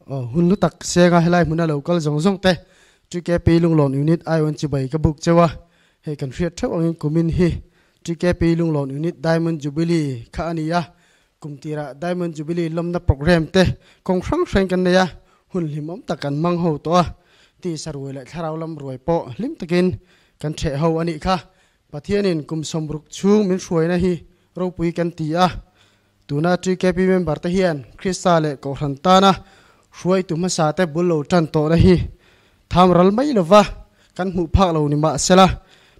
Hun hlu tak senga helai hmuna lo kal zawng zawng te TKP Lunglawn Unit aiawn chibai ka buk cheu a, hei kan hriat theuh angin kumin hi TKP Lunglawn Unit Diamond Jubilee kha a ni a, kum tirah Diamond Jubilee lawmna programme te kawng hrang hrang kan nei a, hun hlimawm tak kan hmang ho tawh a, tisa ruai leh thlarau lam ruai pawh hlim takin kan theh ho a nih kha. Pathianin kum sawmruk chhung min hruaina hi ropui kan ti a, Tuna TKP member te hian Krista leh Kohhran tana hruaitu hmasa te bul lo tan tawhna hi tham ral mai lova kan hmuh phak lo ni mahsela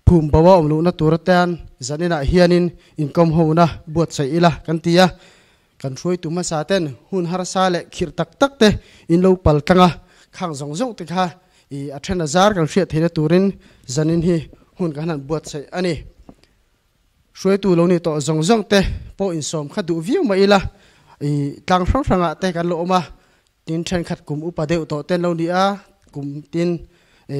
phum bo a awm luhna tur atan zaninah hianin inkawm hona buatsaih ila kan ti a. Kan hruaitu hmasa ten hun harsa leh khirh tak tak te in lo pal tlang a, khang zawng zawng te kha i a then a zar kan hriat theihna turin zanin hi hun kan han buatsaih a ni. Hruaitu lo ni tawh zawng zawng te pawh insawm kha duh viau mah ila, i tlang hrang hrangah te kan lo awm a, tin thenkhat kum upa deuh tawh te an lo ni a, kum tin i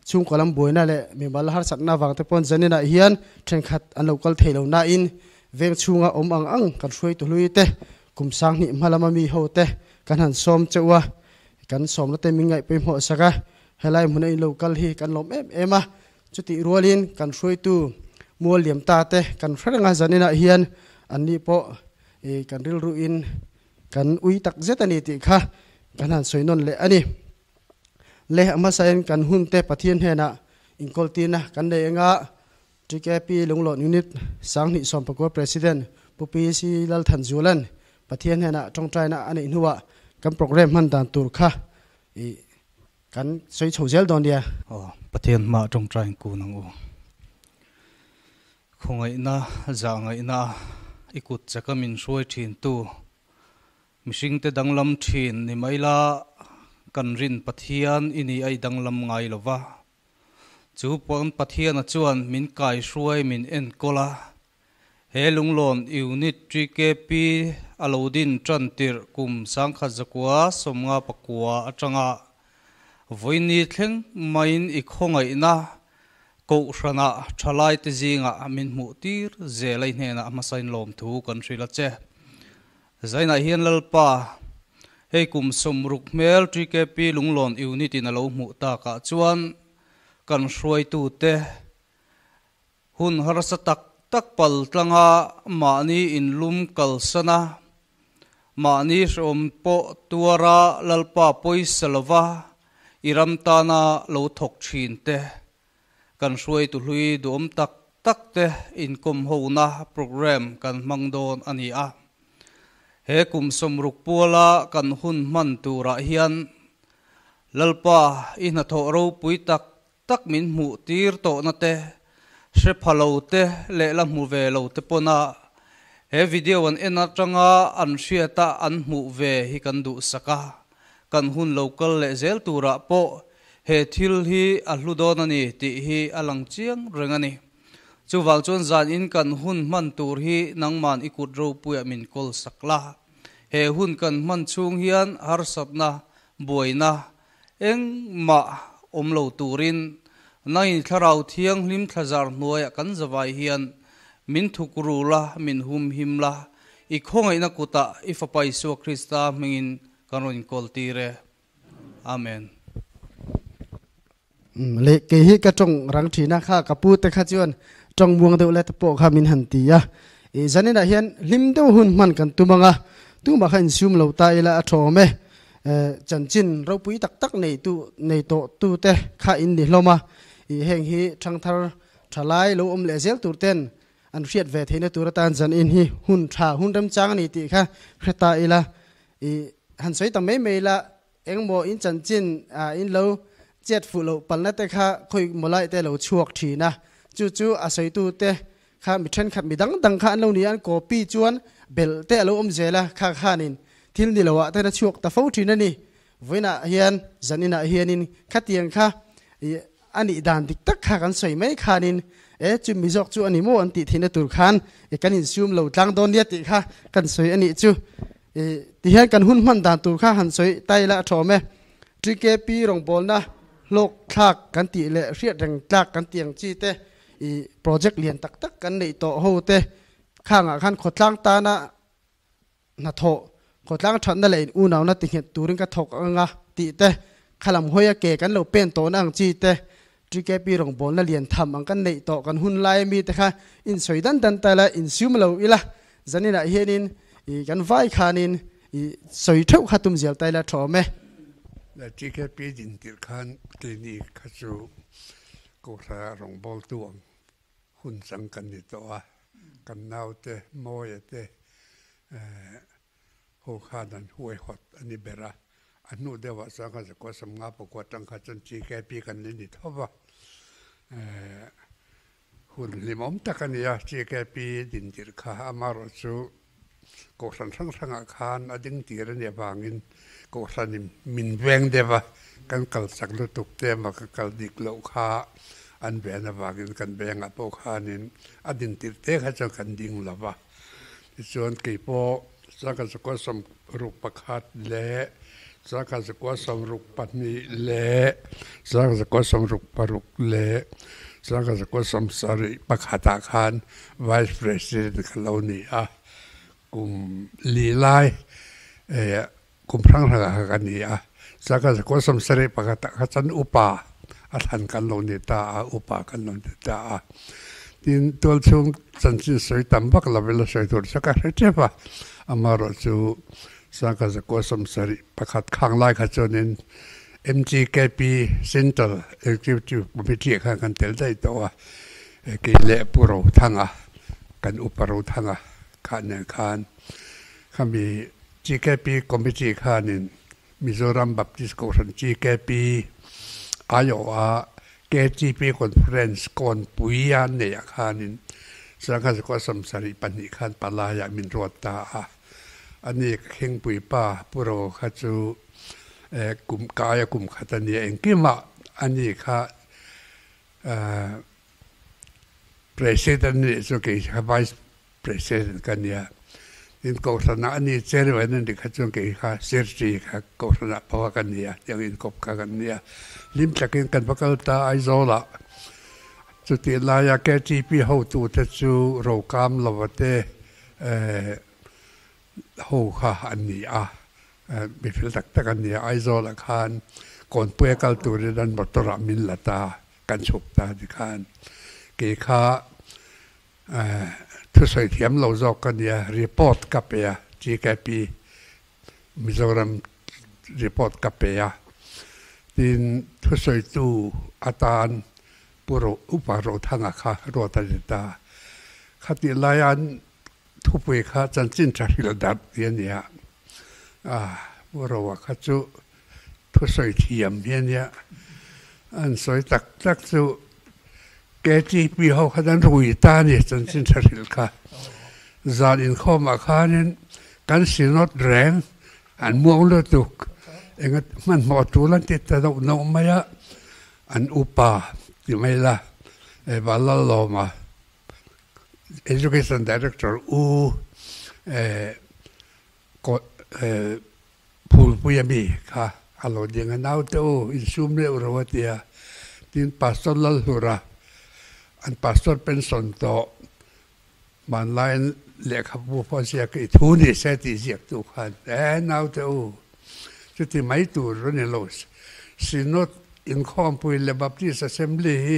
chhungkaw lam buaina leh mimal harsatna avang te pawn zaninah hian thenkhat an lo kal thei lo nain veng chhunga awm ang ang kan hruaitu hlui te kum sanghnih hma lama mi ho te kan han sawm cheuh a, kan sawmna te min ngaihpawimawh sak a, helai hmuna in lo kal hi kan lawm em em a. Chutih rualin kan hruaitu mual liam ta te kan hre reng a, zaninah hian anni pawh kan rilruin kan ui tak zet a ni tih kha kan han sawi nawn leh a ni. Le a hmasain kan hun te Pathian hnenah inkawltirna kan nei anga TKP Lunglawn Unit 2019 President Pu PC Lalthanzuala'n Pathian hnenah tawngtaina a neih hnuah kan programme hman dan tur kha Kan sawi chho zel dawn nia. Aw, Pathian hmaah tawngtai kun ang u. Khawngaihna, zahngaihna i kut chaka min hruai thintu, mihringte danglam thin ni mai la, kan rin Pathian i ni a i danglam ngai lo va. Chu pawn Pathiana chuan min kaihruai min enkawl a, He lunglawn Unit TKP a lo din tan tirh kum 1959 atanga vawiini thleng maiin i khawngaihna Kohhranah thalaite zingah min hmuh tir zel a i hnenah hmasain lawmthu kan hrilh a che. Zainah hian Lalpa, hei kum 60 hmel TKP lunglawn Unit in a lo hmuh takah chuan kan hruaitute Hun harsa tak tak pal tlanga mahni inlum kalsan a, mahni hrehawm pawh tuara Lalpa pawisa lova i ram tana lo thawk thin te, kan hruaitu hlui duhawm tak tak te inkawm hona programme kan hmang dawn a ni a. He kum 60 puala kan hun hman turah hian Lalpa i hnathawh ropui tak tak min hmuh tir tawhna te, hre pha lo te leh la hmu ve lo te pawn a he video an en atanga an hriat a an hmuh ve hi kan duhsak a, kan hun lo kal leh zel turah pawh he thil hi a hlu dawn a ni tih hi a lang chiang reng a ni. Chuvang chuan zan in kan hun hman tur hi nangman i kut ropuiah min kawl sak la. He hun kan hman chhung hian harsatna, buaina, Engmah awm lo turin nangin Thlarau Thianghlim thlazar hnuaiah kan zavai hian min thuk ru la, min hum him la, i khawngaihna kutah i Fapa Isua Krista hmingin kan rawn inkawl tir e. Amen. Le kei hi ka tawng rang thin a, kha ka pu te kha chuan tawng muang deuh let pawh kha min han ti a. I zaninah hian hlim deuh hun hman kan tum ang a, tumah kha insum lo ta ila a tha awm e. Chanchin ropui tak tak nei tu nei tawh tu te kha in ni hlawm a, i heng hi thangthar thalai lo awm leh zel tur ten an hriat ve theihna tur atan zan in hi hun tha hun remchang a ni tih kha hre ta ila, i han sawi ta mai mai ila engmaw in chanchin in lo chet fuh loh palna te kha khawi mawlai te lo chhuak thin a, chu chu a sawitu te Kha mi thenkhat mi dang dang kha an lo ni a, an copy chuan belh te a lo awm zel a, kha khanin thil ni loah ten a chhuak ta fo thin a ni. Vawiinah hian zaninah hianin khatiang kha ih a nih dan dik tak kha kan sawi mai khanin e chu mi zawk chu a ni maw an tih theihna tur khan ih kan insum lo tlang dawn nia tih kha kan sawi a nih chu. Ih tihian kan hun hman dan tur kha han sawi ta ila a thawm e. TKP rawngbawlna hlawk thlak kan tih leh hriat reng tlak kan tih ang chi te I project lian tak tak kan neih tawh ho te khangah khan khawtlang tana hnathawh Khawtlang thatna leh in unauna ti nghet turin ka thawk anga tih te, khalam hawia ke kan lo pen tawhna ang chi te, TKP rawngbawlna lian tham ang kan neih tawh kan hun lai ami te kha in sawi dan dan ta ila, insium lo ila, zaninah hianin i kan vai khanin i sawi theuh kha tum zial ta ila tha awm e. Le TKP din tirh khan keini kha chu Kohhran ah rawngbawltu ang hun chang kan ni tawh a, kan naute Mawia te ho khan an huaihawt a ni ber a, a hnu deuhah chuan khan zakua sawmnga pakua atang kha chuan TKP kan ni ni tho va, hun hlimawm tak a ni a, TKP din tirh kha amaherawh chu Kohhran hrang hrangah khan a ding tir a nih avangin Kohhranin min veng deuh a, kan kal chak lutuk te emaw ka kal dik loh kha an ven avangin kan vengah pawh khanin a din tirh te kha chuan kan ding lo va. Tichuan kei pawh sangha zakua sawmruk pakhat leh sangha zakua sawmruk pahnih leh sangha zakua sawmruk paruk leh sangha zakua sawmsarih pakhatah khan Vice President ka lo ni a, kum li lai kum hrang hrangah kha ka ni a, sangha zakua sawmsarih pakhatah kha chuan upa a thlan kan lo ni ta a, upa kan lo ni ta a. Tin, tualchhung chanchin sawi tam vak lo ila sawi tur chu ka hre tep a, amaherawh chu sangha zakua sawmsarih pakhat khang lai kha chuanin MGKP Central Executive Committee ah khan kan tel daih tawh a, Kei leh Pu Rothanga, kan upa Rothanga kha nen khan khami GKP Committee khanin Mizoram Baptist Kohhran GKP aiawha KTP Conference kawnpui a neihah khanin Sangha Zakua 72 khan palaiah min ruat ta a. Ani ka khengpui pa Pu Ro kha chu kum kaia kum khat a nia engkimah ani kha President nih chu kei kha Vice President ka nia. Tin Kohhranah a ni Chairman a nih kha chuan kei kha Secretary kha Kohhranah pawh ka nia tiang inkawp kha kan nia. Hlim takin kan va kal ta Aizawlah chutih laia KTP hotute chu Rokam lova te ho kha an ni a, mi fel tak tak an ni a, Aizawlah khan Kawnpuia kal turin an motor ah min la ta, kan chhuk ta tikhan kei kha thusawi thiam lo zawk ka nia, report ka pe a, GKP Mizoram report ka pe a, tin thusawitu atan Pu Upa Rothanga kha ruat a ni ta, khatih laian Thupui kha chanchin tha hrilh darh tih a ni a, Pu Roa kha chu thusawi thiam hi a nia, an sawi tak tak chu KTP ho khan an rui ta a ni chanchin tha hrilh kha. Zan inkhawmah khanin kan synod reng an muang lutuk, enga hmanhmawh tul an ti ta deuh noh mai a, an upa ti mai la, Vanlalawma Education Director U Phulpui a mi kha a lo ding a, naute u insum reuh reuh a ti a, tin Pastor Lalhlura an Pastor pension tawh hmanlaiin lehkhabu pawh ziak i thu ni se tih ziaktu khan e naute u chuti mai tur a ni lo Synod Inkhawmpui leh Baptist Assembly hi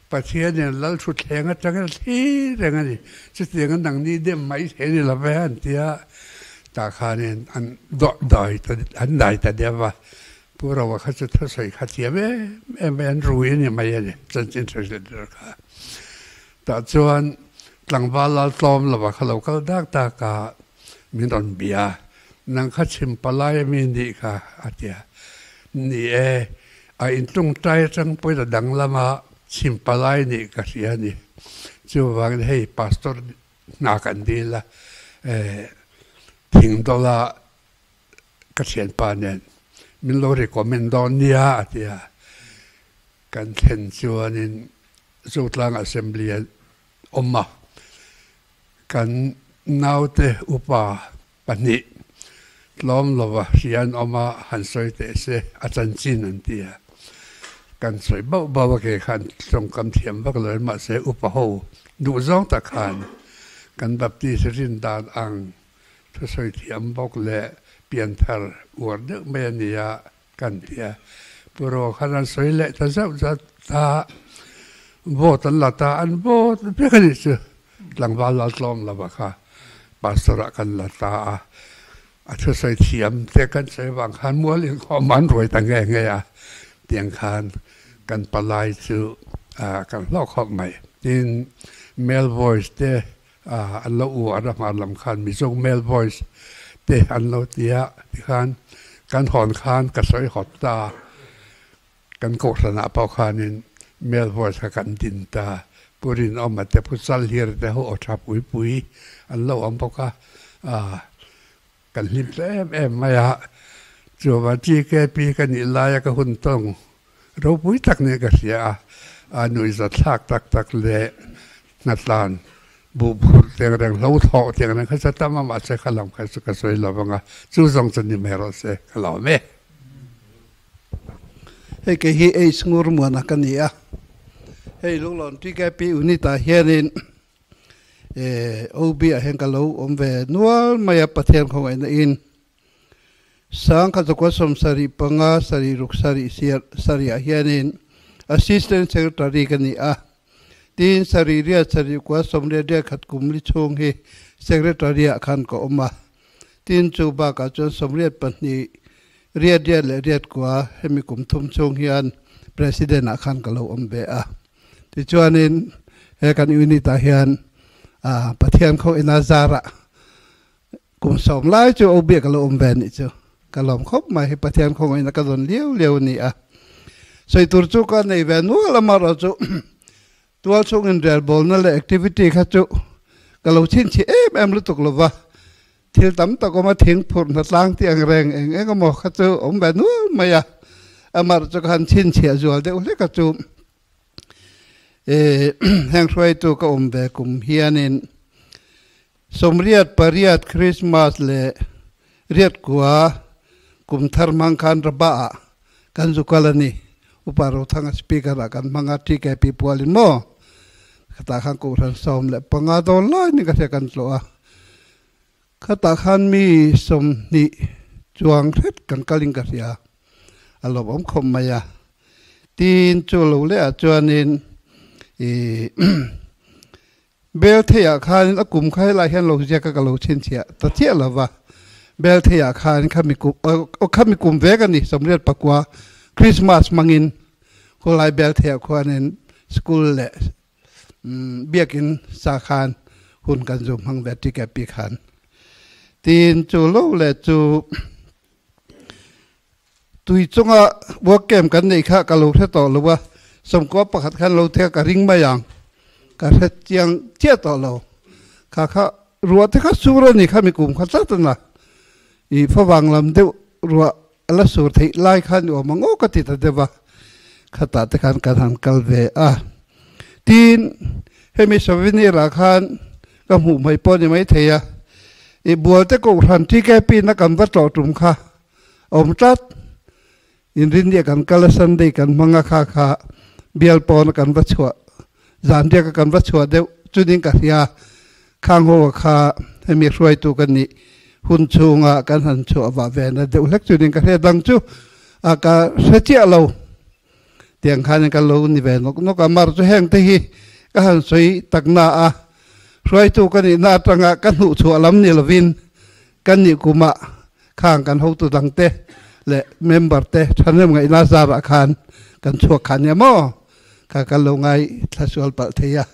Pathianin Lal Thutthleng atangin a thlir reng a ni. Chutiang a nangni dem mai thei ni lo ve an ti a, tah khanin an dawh ta an dai ta deuh va. Pu Roa kha chu thusawi kha thiam em em mai, an rui a ni mai a ni, chanchin tha hrilh ber kha. Tah chuan tlangval lal tlawm lova kha lo kal dak dak a, min rawn bia a, nang kha chhim palai a mi nih kha a ti a, ni e, a intungtai atang pawhin a danglam a, chhim palai nih ka hria a ni, chuvangin hei pastor hna kan dil a, thing dawla ka thianpa nen min lo recommend dawn nia a ti a, kan thlen chuanin Zotlang Assembly a awm a. Kan naute upa pahnih tlawm lova hria an awm a, han sawi teh se, a chanchin an ti a. Kan sawi bauh bauh a, kei khan tawngkam thiam vak lo in mahse upa ho duh zawng tak khan kan Baptist rin dan ang. Thusawi thiam bawk leh pianthar uar deuh mai a nia kan ti a. Pu Roa khan an sawi leh ta zauh zauh ta, vote an la ta, an vote vek a nih chu. Tlangval lal tlawm lova kha pastor ah kan la ta a, a thusawi thiam te kan sawi avang khan mual inkhawm an ruai ta nge nge a, tiang khan kan palai chu kan hlawk khawp mai. Tin, male voice te an lo uar a, hmar lam khan Mizo male voice te an lo ti a, tikhan kan hawn khan ka sawi hawt ta a, kan kohhranah pawh khanin male voice kha kan din ta, Pu Rinawma te, Pu Chalhir te ho aw tha pui pui an lo awm bawk a, kan hlim ta em em mai a, chuavang TKP ka nih laia ka hun tawng Ropui tak nih ka hria a, a nuihzat thlak tak tak leh hnatlan buh phurh teng reng hlo thawh teng reng kha chu tam a, mahse kha lam kha chu ka sawi lo vang a, chu zawng chu ni mai rawh se, ka lawm e. Hei kei hi H Ngur Muana ka ni a, hei Lunglawn TKP unit ah hianin OB ah hian ka lo awm ve nual mai a, Pathian khawngaihna in. Sangkhat zakua sawmsarih panga sarih ruk sarih siar sarih ah hianin Assistant Secretary ka ni a, tin sarih riat sarih kua sawmriat riat khat kum li chhung hi Secretary ah khan ka awm a, tin chu bakah chuan sawmriat pahnih riat riat leh riat kua hemi kum thum chhung hian President ah khan ka lo awm ve a. Tichuanin he kan unit ah hian Pathian khaw ina zarah Kum sawm lai chu o biak a lo awm ve anih chu. Ka lawm khawp mai hi Pathian khawngaihna ka zawn liau liau a ni a. Sawi tur chu ka nei ve nual a marawh chu tual chhung inrelbawlna leh activity kha chu ka lo chhinchhi em em lutuk lo va. Thil tam tak awm a thing phurh hna tlang tih ang reng eng eng emaw kha chu awm ve nual mai a. Amarawh chu ka han chhinchhiah zual deuh hlek a chu heng hruaitu ka awm ve kum hianin Sawmriat pariat Christmas leh riat kua kum thar hmang khan Rabah ah kan zu kal a ni. Upa Rothanga speaker ah kan hmang a, TKP pualin maw khatah khan Kohhran 15 dawn lai ni ka hria kan tlawh a. Khatah khan mi 20 chuang hret kan kalin ka hria. A lawmawm khawp mai a. Tin chu lo leh ah chuanin ih Bel theiah khanin a kum kha helai hian lo ziak a ka lo chhinchhiah ta chiah lo va, bel theiah khan khami kum aw khami kum vek a ni 89 Christmas hmangin khawlai bel theiah khuanin school leh biakinn sa khan hun kan zu hmang ve TKP khan tin chu lo leh chu Tui chunga work camp kan neih kha ka lo hre tawh lo a, 91 khan lo thek ka ring mai ang, ka hre chiang chiah tawh lo. Kha kha ruah te kha sur a ni kha mi kum kha tlat a na, i favang lam deuh ruah a la sur theih lai khan i awm ang aw ka ti ta deuh a, khatah te khan kan han kal ve a. Tin, hemi souvenir ah khan ka hmuh mai pawh a ni maithei a, i bualte kohhran TKP na kan va tlawh tum kha Awm tlat. Inrinni a kan kal a, Sunday kan hmang a, kha kha bial pawn a kan va chhuah, zan riak a kan va chhuah deuh chunin ka hria. Khang ho a kha hemi hruaitu ka nih hun chhunga kan han chhuah vah ve na deuh hlek chunin ka hria. Dang chu a ka hre chiah lo. Tiang khanin ka lo ni ve nawk nawk a, mar chu heng te hi ka han sawi tak na a, hruaitu ka nihna atanga ka hnuh chhuah lam ni lovin Kan nih kumah khang kan hotu dangte leh member te thahnem ngaihna zarah khan kan chhuak kha nia maw? Kha kan lo ngai thla sual palh thei a,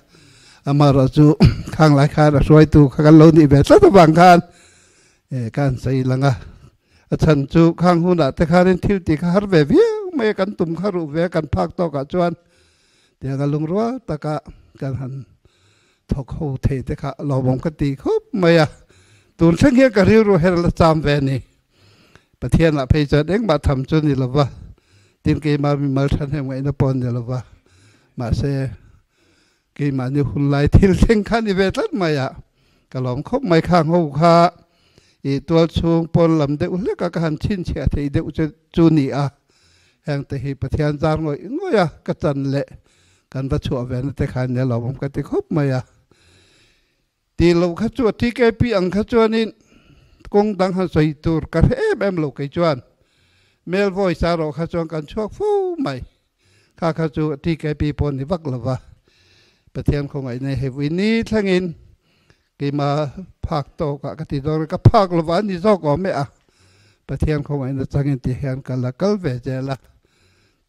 amaherawh chu khang lai khan a hruaitu kha kan lo nih ve tlat avang khan kan sawi lang a, a chhan chu khang hunah te khanin thil tih kha har ve viau mai a, kan tum kha ruh ve a kan phak tawkah chuan tiang a lungrual taka kan han Thawk ho thei te kha lawmawm ka ti khawp mai a, tun thleng hian ka rilru her la cham ve a ni. Pathianah phei chuan engmah tham chu ni lova, tin keimah mimal thahnem ngaihna pawh a ni lova, mahse keimahni hun lai thil thleng kha ni ve tlat mai a, ka lawm khawp mai khang ho kha i tual chhung pawn lam deuh hlek a ka han chhinchhiah thei deuh chu ni a, heng te hi Pathian zar ngawih ngawih a ka chan leh Kan va chhuah ve na te khan nia lawmawm ka ti khawp mai a. Ti lo kha chu TKP ang kha chuanin Kawng dang han sawi tur ka hre em em lo kei chuan male voice a rawh kha chuan kan chhuak fo mai. Kha kha chu TKP pawh ni vak lo va, Pathian khawngaihna hi vui ni thlengin keima phak tawkah ka ti dawn a, ka phak lo va ni zawk awm e a, Pathian khawngaihna changin ti hian ka la kal ve zel a,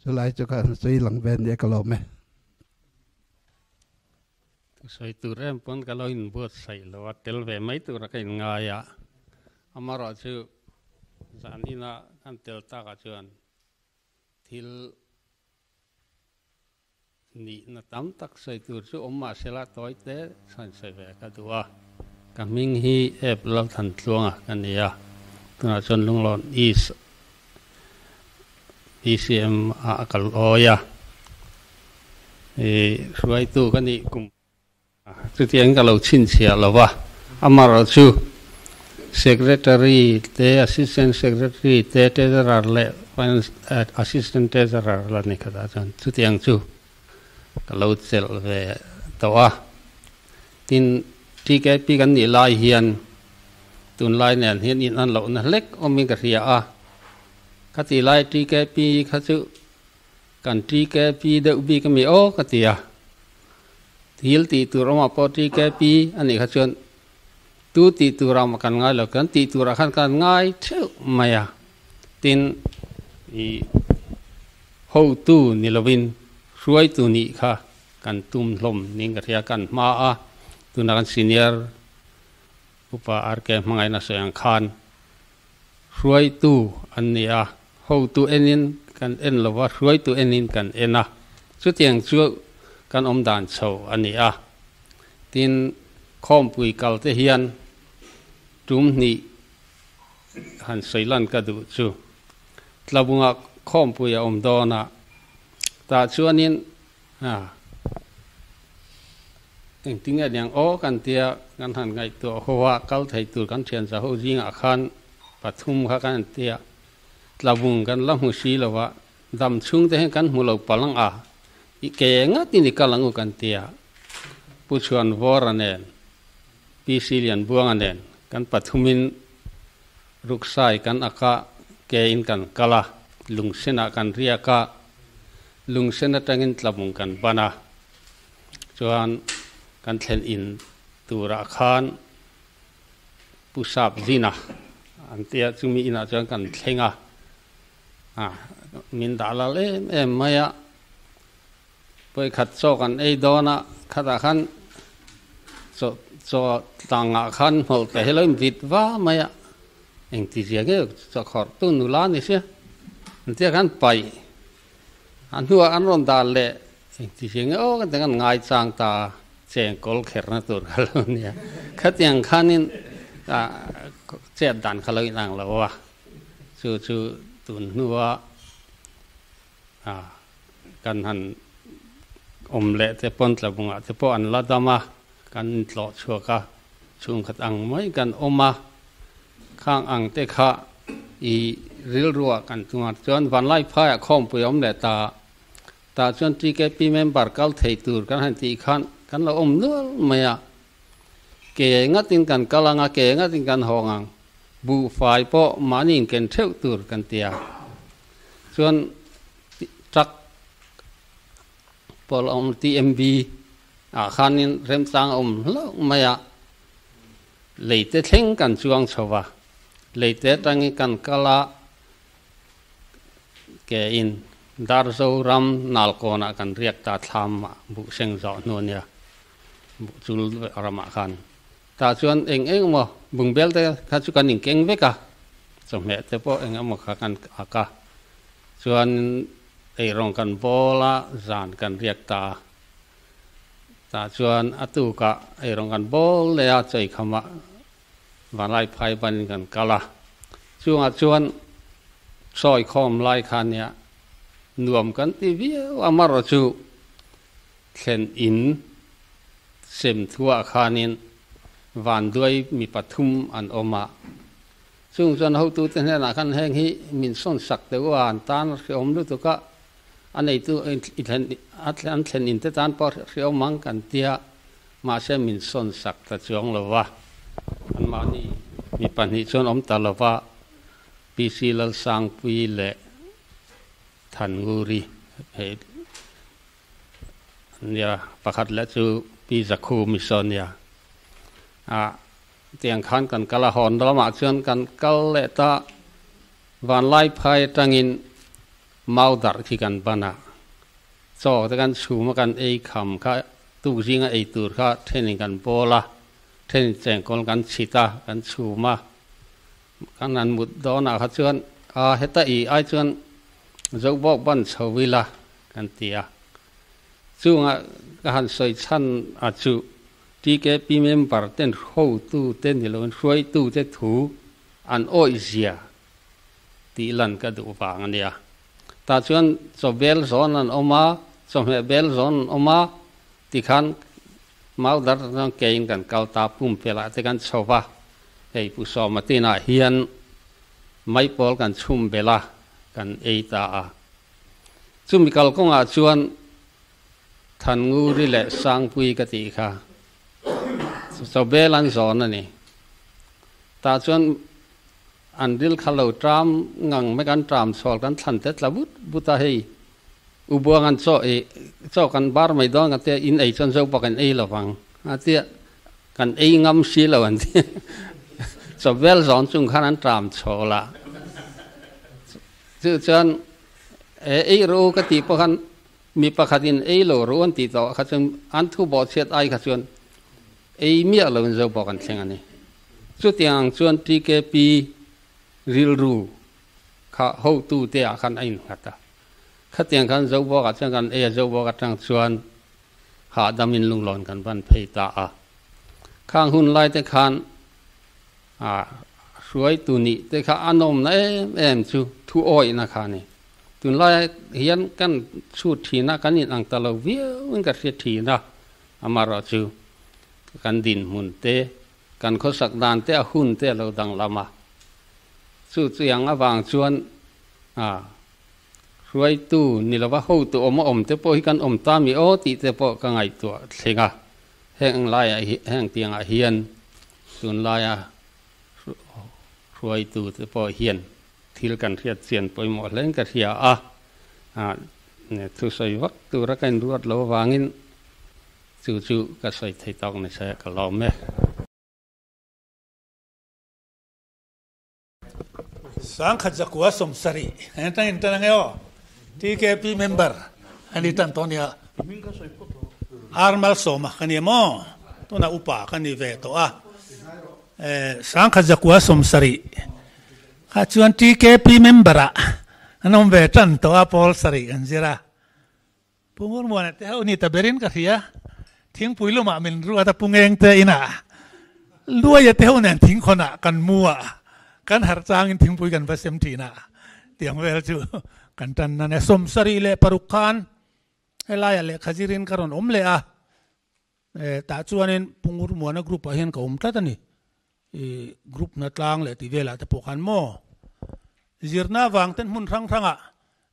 chulai chu ka han sawi lang ve nia ka lawm e. Thusawi tur em pawn ka lo inbuatsaih lo a, tel ve mai tura ka inngai a, amaherawhchu zan ina kan tel takah chuan Thil nihna tam tak sawi tur chu awm mah sela tawi te chuan sawi ve ka duh a. Ka hming hi Ep Lalthantluanga ka ni a, tunah chuan Lunglawn East BCM ah ka lawi a, ih hruaitu ka nih kum Chutiang ka lo chhinchhiah lo va, amaherawhchu Secretary te, Assistant Secretary te, Treasurer leh Finance Assistant Treasurer la ni khatah chuan chutiang chu ka lo chelh ve tawh a. Tin, TKP kan nih lai hian tunlai nen hian in an lohna hlek awmin ka hria a. Khatih lai TKP kha chu kan TKP deuh bik a mi aw ka ti a. Thil tih tur awmah pawh TKP a nih kha chuan tu tih turah mah kan ngai lo, kan tih turah khan kan ngai theuh mai a. Tin, ih hotu ni lovin hruaitu nih kha kan tum hlawm niin ka hria, kan hma a, tunah kan senior upa RK hmangaihna sawi ang khan hruaitu an ni a, hotu enin kan en lo va, hruaitu enin kan en a, chutiang chu kan awm dan chho a ni a. Tin, khawmpui kal te hian tum hnih han sawi lan ka duh chu, Tlabunga khawmpui a awm dawn a, tah chuanin Engtin nge niang aw kan tia kan han ngaihtuah ho a, kal thei tur kan thian za ho zingah khan pathum kha kan han tia, tlabung kan la hmu si lo a, dam chhung te hian kan hmu lo palh ang a, i ke ngatin i kal ang u kan tia, Pu Chhuanvawra nen, PC Lianbuanga nen kan pathumin ruksai kan ak a, ke in kan kal a, lungsenah kan riak a, Lungsen atangin tlabung kan ban a, chuan kan thlen in turah khan Pu Sap Zina an tia chumi inah chuan kan thleng a, min dah lal em em mai a, vawikhat chaw kan ei dawn a, khatah khan chaw chaw tlangah khan hmawlh te hi lo invit va mai a, engtizia nge chaw khawrh tu nula ni sia an tia khan paih. A hnuah an rawn dan leh engti hria nge aw kan ti an ngaichang ta a, cheng kawl kherna tur kha lo nia. Khatiang khanin chet dan kha lo inang lo a, chu chu tun hnua kan han awm leh te pawn tlabungah te pawh an la dam a, kan intlawh chhuak a, chhungkhat ang mai kan awm a. Khang ang te kha i rilruah kan tum a, chuan Vanlaiphaiah khawmpui a awm leh ta, tah chuan TKP member kal thei tur kan han tih khan kan lo awm nual mai a, ke ngatin kan kal ang a, ke ngatin kan hawng ang, buhfai pawh mahni inken theuh tur kan ti a, chuan truck pawh a awm TMB ah khanin remchang a awm hlauh mai a. Leite thleng kan chuang chho va, leite atangin kan kal a, ke in Darzo ram Nalkawnah kan riak ta thlam ah buh seng zawh hnu ania, buh chul ramah khan. Tah chuan eng eng emaw bungbel te kha chu kan inkeng vek a, chawhmeh te pawh eng emaw kha kan ak a, chuan eirawng kan bawl a, zan kan riak ta a. Tah chuan a tukah eirawng kan bawl leh a, chawikhamah Vanlai phai banin kan kal a. Chungah chuan sawi khawm lai kha nia nuam kan ti viau a, amarawh chu thlen in sem thuah khanin vanduai mi pathum an awm a. Chung chuan hotute hnenah khan heng hi min sawn sak teh u a, an tan a hrehawm lutuk a, A neitu i thlen an thlen in te tan pawh hriau mang kan tia, mahse min sawn sak ta chuang lo va, anmahni. Mi pahnih chuan awm ta lova PC Lalsangpuii leh Thannguri hei nia pakhat leh chu Pi Zakhumi saw nia. Ah tiang khan kan kal a, hawn lamah chuan kan kal leh ta Vanlaiphai atangin mau darh khi kan ban a, chaw te kan chhum a kan ei kham kha tuk zinga ei tur kha thenin kan bawl a, thenin chengkawl kan chhit a, kan chhum a, kan han mut dawnah kha chuan a heta i ai chuan Zobawk ban chho ila kan ti a, chungah ka han sawi chhan a chu TKP member ten hotu te ni loin hruaitu te thu an awih zia tih lan ka duh vang a nia. Tah chuan chaw bel zawn an awm a, chawhmeh bel zawn an awm a, tikhan mau dar chuan keiin kan kal ta pumpelah te kan chho va, hei Pu Sawma tinah hian maipawl kan chhum belh a, kan ei ta a. Chumi kalkawngah chuan Thannguri leh Sangpui ka tih kha chaw bel an zawn a ni. Tah chuan an ril kha lo tram ngang mai kan tram chhawl kan thlan te tla but but a hei u buang an chaw ei chaw kan bar mai dawn kan tia in ei chuan zo bawk an ei lo vang a tia kan ei ngam si lo an tia chaw bel zawn chung khan an tram chhawl a chu chuan ei ru ka tih pawh khan Mi pakhatin ei lo ru an tih tawh kha chuan an thu bawhchhiat ai kha chuan ei miah loin zo bawk an thleng a ni. Chutiang ang chuan TKP rilru kha hotute ah khan a innghat a. Khatiang khan zo bawkah chuan kan ei a, zo bawk atang chuan hahdamin lunglawn kan van phei ta a. Khang hun lai te khan a hruaitu nih te kha a nawmna em em chu thu awihna kha a ni. Tunlai hian kan chhut thin a, kan inang ta lo viauin ka hria thin a, amaherawhchu kan dinhmun te, kan khawsak dan te, a hun te a lo danglam a. Chu chiang avang chuan a hruaitu ni lova hotu awm a awm te pawh hi kan awm ta mi aw tih te pawh ka ngaihtuah thleng a, heng laiah heng tiangah hian tunlaia hruaitu te pawh hian Thil kan hriat chian pawimawh hlein ka hria a, thusawi vak tura ka inruat lo avangin chu chu ka sawi thei tawk ni se ka lawm e. Sangkhat zakua sawmsarih an tan in tan ange aw TKP member an ni tan tawh nia Armal sawma ka ni maw tunah upa ka ni ve tawh a Sangkhat zakua sawmsarih Kha chuan TKP member ah an awm ve tan tawh a, Paul sarih kan zir a. Pu Ngurmuana te ho ni ta berin ka hria, thingpui lumah min ruat a, Pu Ngeng te inah Luaia te ho nen thingkhawnah kan mu a, kan harh changin thingpui kan va sem thin a, tiang vel chu kan tan a nia. 76 khan helaiah lehkha zirin ka rawn awm leh a, Tah chuanin Pu Ngurmuana group ah hian ka awm tlat a ni. I group hna tlang leh tih velah te pawh khan maw zirna avang ten hmun hrang hrangah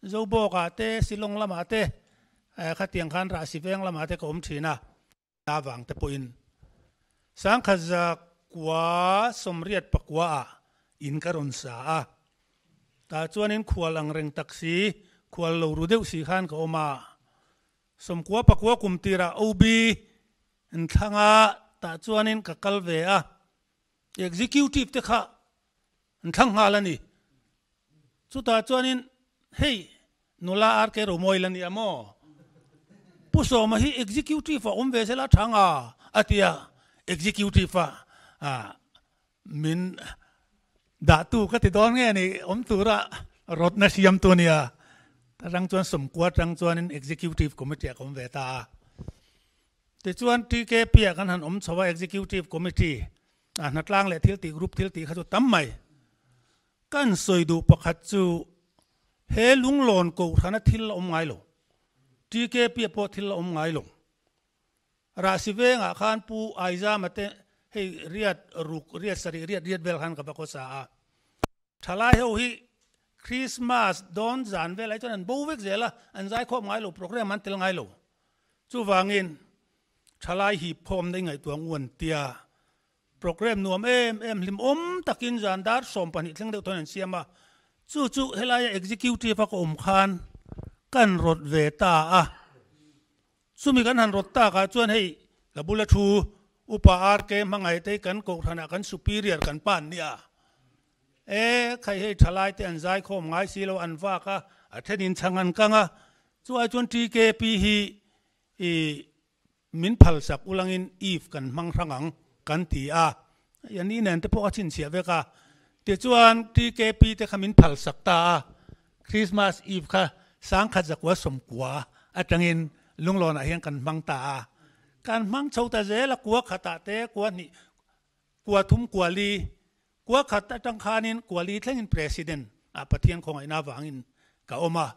Zobawk ah te Shillong lamah te khatiang khan Rahsi veng lamah te ka awm thin a. Hna avang te pawhin Sangkhat zakua 84 ah in ka rawn sa a. Tah chuanin khual ang reng tak si, khual lo ru deuh si khan ka awm a. 99 kum tirah OB in thlanga tah chuanin ka kal ve a, Executive te kha an thlang nghal a ni. Chutah chuanin hei nula RK Romawi la nia maw? Pu Sawma hi Executive a awm ve sela tha nga a ti a, Executive a min dahtu ka ti dawn nge ni awm tura rawtna siamtu a nia. Ta rang chuan 90 atang chuanin Executive Committee ah ka awm ve ta a. Tichuan TKP ah kan han awm chho a Executive Committee ah hnatlang leh thil tih group thil tih kha chu tam mai. Kan sawi duh pakhat chu he lunglawn kohhrana thil a awm ngai lo. TKP ah pawh thil a awm ngai lo. Rahsi vengah khan Pu Aizama te hei riat ruk riat sarih riat riat vel khan ka va khawsa a. Thalai ho hi Christmas dawn zan vel ai chuan an bo vek zel a, an zaikhawm ngai lo, program an tel ngai lo. Chuvangin thalai hip khawm na i ngaihtuah ngu an tia. Program nuam em em hlimawm takin zan dar 12 thleng deuh thawn an siam a, chu chu helaia executive a ka awm khan kan rawt ve ta a. Chumi kan han rawt takah chuan hei ka bula thu Upa RK hmangaih te kan kohhranah kan superior kan pa an nia. E khai hei thalai te an zaikhawm ngai si lo an vak a, a thenin chhang an kang a, chuai chuan TKP hi i Min phalsak ulangin Eve kan hmang hrang ang kan ti a, Yanni nen te pawh a chhinchhiah vek a. Tichuan TKP te kha min phalsak ta a, Christmas Eve kha sangkhat zakua sawmkua atangin Lunglawnah hian kan hmang ta a. Kan hmang chho ta zel a, kua khatah te, kua hnih, kua thum, kua li, kua khat atang khanin kua li thlengin President ah Pathian khawngaihna avangin ka awm a.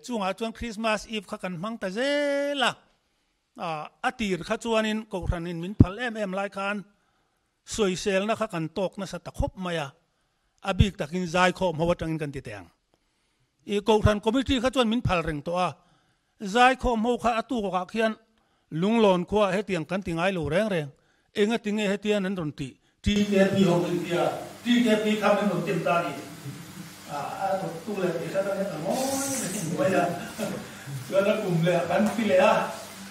Chungah chuan Christmas Eve kha kan hmang ta zel a, a tir kha chuanin Kohhranin min phal em em lai khan sawiselna kha kan tawk nasa ta khawp mai a, a bik takin zaikhawm ho atangin kan ti teh ang. I Kohhran Committee kha chuan min phal reng tawh a, Zaikhawm ho kha a tukawkah khian Lunglawn khua hetiang kan ti ngai lo reng reng, enga tinge hetian an rawn tih? TKP ho min ti a, TKP kha min rawn tem ta a ni. A rawttu leh tih hrat a nia ka ngawi reng mai a. Chuan a kum leh kan ti leh a,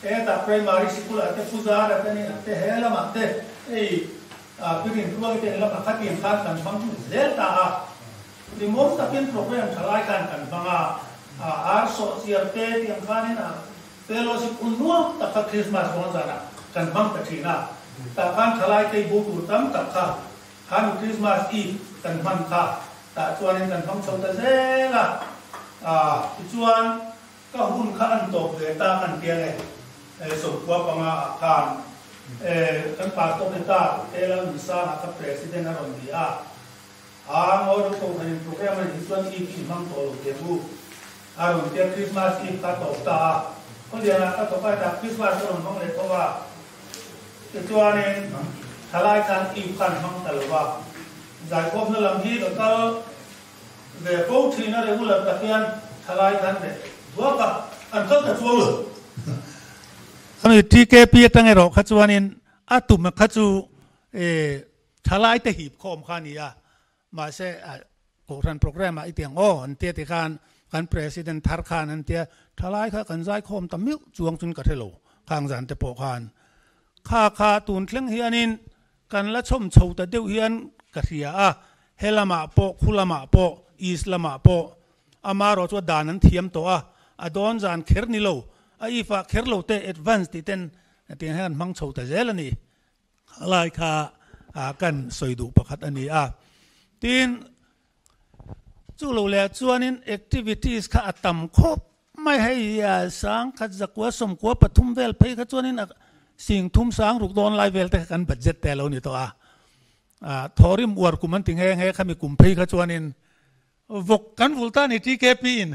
hetah primary sikul ah te Puzar ah te ni ah te he lamah te hei Pirin Tluangi te lamah khatiang khan kan hmang zel ta a. Limawm takin program tha lai khan kan hmang a, ar sawh chiar te tiang khanin a fellowship hun nuam tak kha Christmas dawn zanah kan hmang ta thin a, tah khan thalai tei bu tur tam tak kha khanu Christmas Eve kan hman kha tah chuanin kan hmang chho ta zel a, tichuan ka hun kha an tawp ve ta kan tia nge 95 ah khan kan pastor ni ta Pu Lalnunsanga kha President a rawn ni a. A ngawi ro ko khanin program a nih chuan Eve i hmang tawh lo teh u. A rawn tia Christmas Eve kha tawp ta a. Khawlianah ka thawk a, tah Christmas a rawn hmang leh tho a. Tichuanin thalai khan Eve khan hmang ta lo va. Zaikhawmna lam hi ka kal ve fo thin a, regular tak hian thalai khan leh duak a, an kal ta chuang lo. Khami TKP atang erawh kha chuanin a tum kha chu Thalai te hip khawm kha a ni a, mahse Kohhran programme ah i ti ang aw an tia ti khan kan President thar khan an tia, thalai kha kan zai khawm ta miuh chuang chuan ka hre lo khang zan te pawh khan. Kha kha tun thleng hianin kan la chhawm chho ta deuh hian ka hria a, he lamah pawh khu lamah pawh East lamah pawh amarawh chu a dan an thiam tawh a, a dawn zan kher ni lo, a if ah kher lo te advance tih ten tiang hian an hmang chho ta zel a ni. Lai kha kan sawi duh pakhat a ni a. Tin, chu lo leh chuanin activities kha a tam khawp mai. Hei sangkhat zakua sawmkua pathum vel phei kha chuanin a sing thum sang ruk dawn lai vel te kha kan budget te a lo ni tawh a. Thawrim uar kum an ti nghe nghe khami kum phei kha chuanin vawk kan vul ta ni TKP in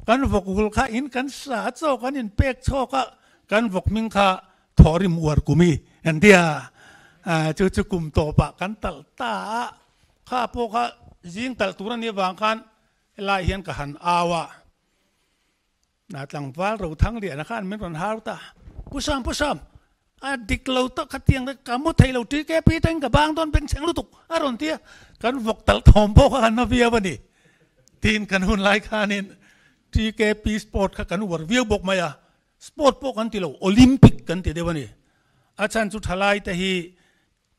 kan vawk vul kha in kan sa chaw kan in pek chhawk a kan vawk hming kha thawrim uar kumi an tia chu chu kum tawpah kan talh ta a kha pawh kha zing talh tur ani avang khan helai hian ka han au a Na tlangval ro thang lian khan min rawn har ta. Pu Sam, Pu Sam, a dik lo tak kha tiang te ka mu thei lo TKP teng ka bang dawn beng chheng lutuk a rawn ti a. Kan vawk talh thawm pawh kha kan hma viau a ni. Tin kan hun lai khanin TKP sport kha kan uar viau bawk mai a. Sport pawh kan ti lo, Olympic kan ti deuh a ni. A chhan chu thalai te hi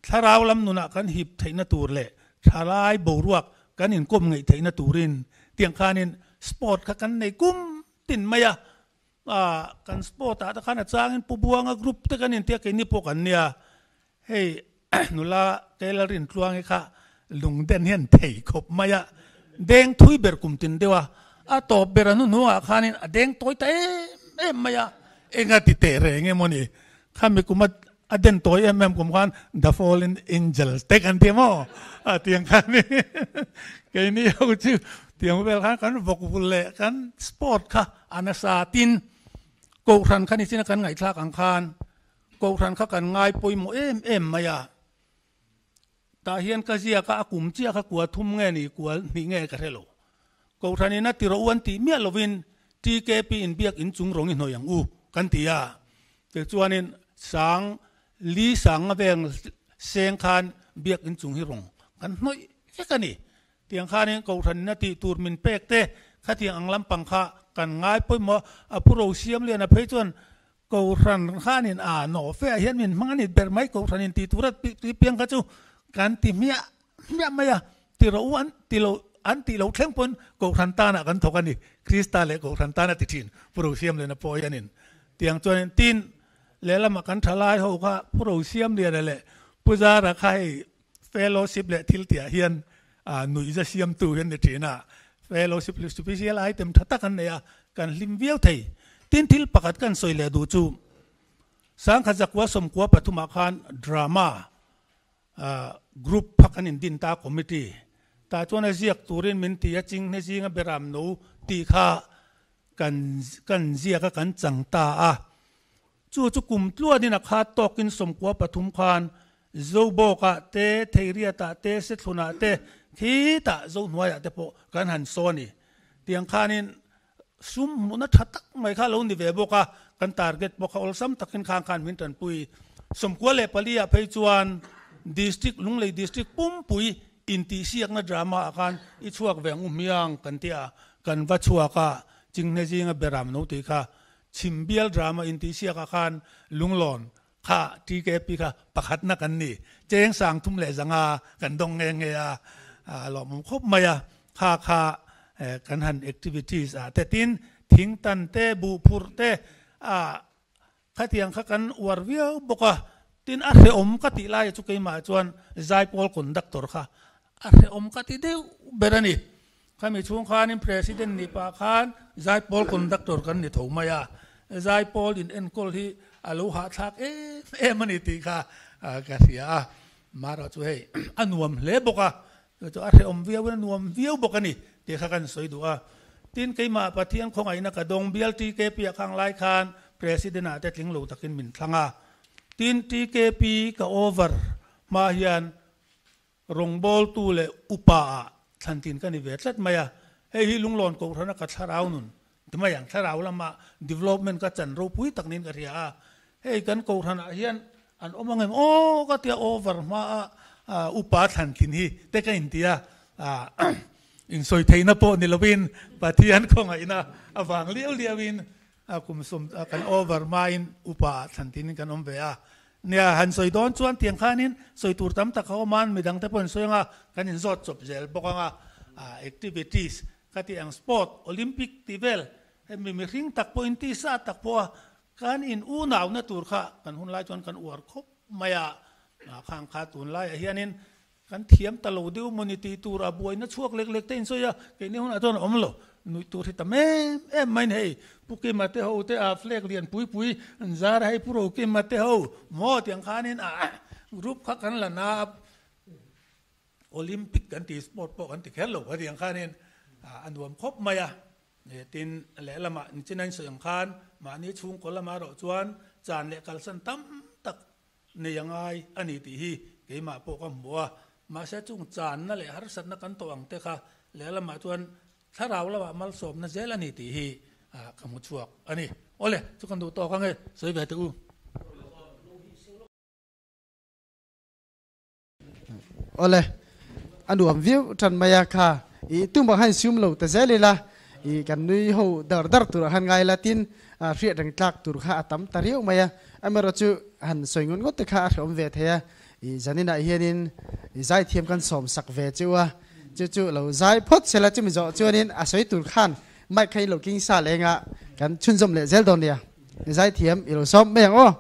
thlarau lam nunah kan hip theihna tur leh thalai boruak kan inkawm ngeih theihna turin tiang khanin sport kha kan nei kum tin mai a, kan sport ah te khan a changin Pu Buanga group te kan intia keini pawh kan nia, hei nula Taylor Rintluangi kha lungden hian thei khawp mai a, deng thui ber kum tin deuh a, a tawp ber a hnuhnungah khanin a deng tawi ta em em mai a, enga ti teh reng emaw ni, khami kuma A den tawi em em kum khan The Fallen Angel te kan ti maw? A tiang khan ni keini ho chu tiang vel khan kan vawk vul leh kan sport kha a nasa tin Kohhran kha nichina kan ngaihthlak ang khan Kohhran kha kan ngai pawimawh em em mai a. Tah hian ka ziak a, a kum chiah kha kua thum nge ni kua hnih nge ka hre lo. Kohhran in a ti rawh u an tih miah lovin TKP in biak in chung rawng i hnawih ang u kan ti a. Tichuanin sang li sang a veng seng khan biak in chung hi rawng kan hnawih vek a ni. Tiang khanin Kohhran a tih tur min pek te khatiang ang lampang kha kan ngai pawimawh a pu ro siam lian a phei chuan Kohhran khanin a nawh fe ah hian min hmang a ni ber mai Kohhran in tih tur a tih piang kha chu kan ti hmiah hmiah mai a ti ro u an ti lo an tih lo thleng pawn Kohhran tanah kan thawk a ni Krista leh Kohhran tan a ti thin pu ro siam lian a pawh hianin tiang chuanin tin lehlamah kan thalai ho kha pu ro siam lian a leh pu zara kha hei Fellowship leh thil tihah hian nuihza siamtu hi an ni thin a, fellowship hi special item tha tak an nei a, kan hlim viau thei. Tin, thil pakhat kan sawi leh duh chu, Sangkhat zakua sawmkua pathumah khan drama group kha kan indin ta a, committee tah chuan a ziak turin min ti a, Chinghne zinga beram no tih kha kan kan ziak a, kan chang ta a. Chu chu kum tluanin a khat tawkin sawmkua pathum khan Zobawkah te, Theiriatah te, Sethlunah te, khitah Zohnuaiah te pawh kan han saw a ni. Tiang khanin sum hmuhna tha tak mai kha lo ni ve bawk a, kan target pawh kha awlsam takin khang khan min tanpui. 94 ah phei chuan District, Lunglei District pumpui intihsiakna drama ah khan i chhuak ve ang u hmiang kan ti a, kan va chhuak a, Chinghne zinga beram no tih kha Chhimbial drama intihsiakah khan Lunglawn Kha TKP kha pakhatna kan ni. Cheng sang thum leh zanga kan dawng nge nge a, a lawmawm khawp mai a. Kha kha kan han activities ah te tin thing tan te, buh phurh te a khatiang kha kan uar viau bawk a. Tin a hrehawm ka tih lai chu keimah chuan Zaipawl conductor kha a hrehawm ka ti deuh ber a ni. Khami chhung khanin President nih pah khan Zaipawl Conductor kan ni tho mai a, Zaipawl in enkawl hi a lo hahthlak em em a ni tih kha ka hria a, marawh chu hei a nuam hle bawk a, chu chu a hrehawm viau in a nuam viau bawk a ni tih kha kan sawi duh a. Tin, keimah Pathian khawngaihna ka dawng bial TKP ah khang lai khan President ah te tling lo takin min thlang a, tin TKP ka over hma hian Rawngbawltu leh upa ah thlantin ka ni ve tlat mai a, hei hi Lunglawn Kohhrana ka thlarau nun ti mai ang, thlarau lama development ka chan ropui tak niin ka hria a, hei kan Kohhran ah hian an awm ang em aw ka tia over hma a upa thlantin hi te ka inti a, insawi theihna pawh ni lovin Pathian khawngaihna avang liau liauin kum sawm kan over hmain upa ah thlantin in kan awm ve a. Nia, han sawi dawn chuan tiang khanin sawi tur tam tak a awm a, midang te pawh an sawi ang a, kan inzawt chawp zel bawk ang a, activities ka tih ang sport, Olympic tih vel, hemi mihring tak pawh inti sa tak pawh a kan in unauna tur kha kan hun lai chuan kan uar khawp mai a, khang kha tunlaiah hianin Kan thiam ta lo deuh maw ni tih tur a buaina chhuak lek lek te in sawi a, keini hunah chuan a awm lo. Nuih tur hi tam em em mai ni hei, Pu Kima te ho te a flag lian pui pui an zar a hei Pu Ro Kima te ho maw tiang khanin a group kha kan la na a, Olympic kan ti sport pawh kan ti kher lo kha tiang khanin a nuam khawp mai a. Tin lehlamah nichina in sawi ang khan mahni chhungkaw lamah erawh chuan chan leh kalsan tam tak nei a ngai a ni tih hi keimah pawh ka hmu a, mahse chung channa leh harsatna kan tawh ang te kha lehlamah chuan thlarau lamah malsawmna zel a ni tih hi ka hmu chhuak a ni. Awle, chu kan duh tawk ang e, sawi ve teh u. Awle, a nuam viau tan mai a kha i tumah khan sium lo ta zel ila i kan nui ho dar dar turah khan ngai la tin hriat reng tlak tur kha a tam ta riau mai a, amaherawh chu han sawi ngawt ngawt te kha a hrehawm ve thei a, i zaninah hianin i zaithiam kan sawm sak ve chu a, chu chu lo zai phawt sela chumi zawh chuanin a sawi tur khan mic kha i lo king sa leng a, kan chhunzawm leh zel dawn nia, i zaithiam i lo sawm mai ang aw.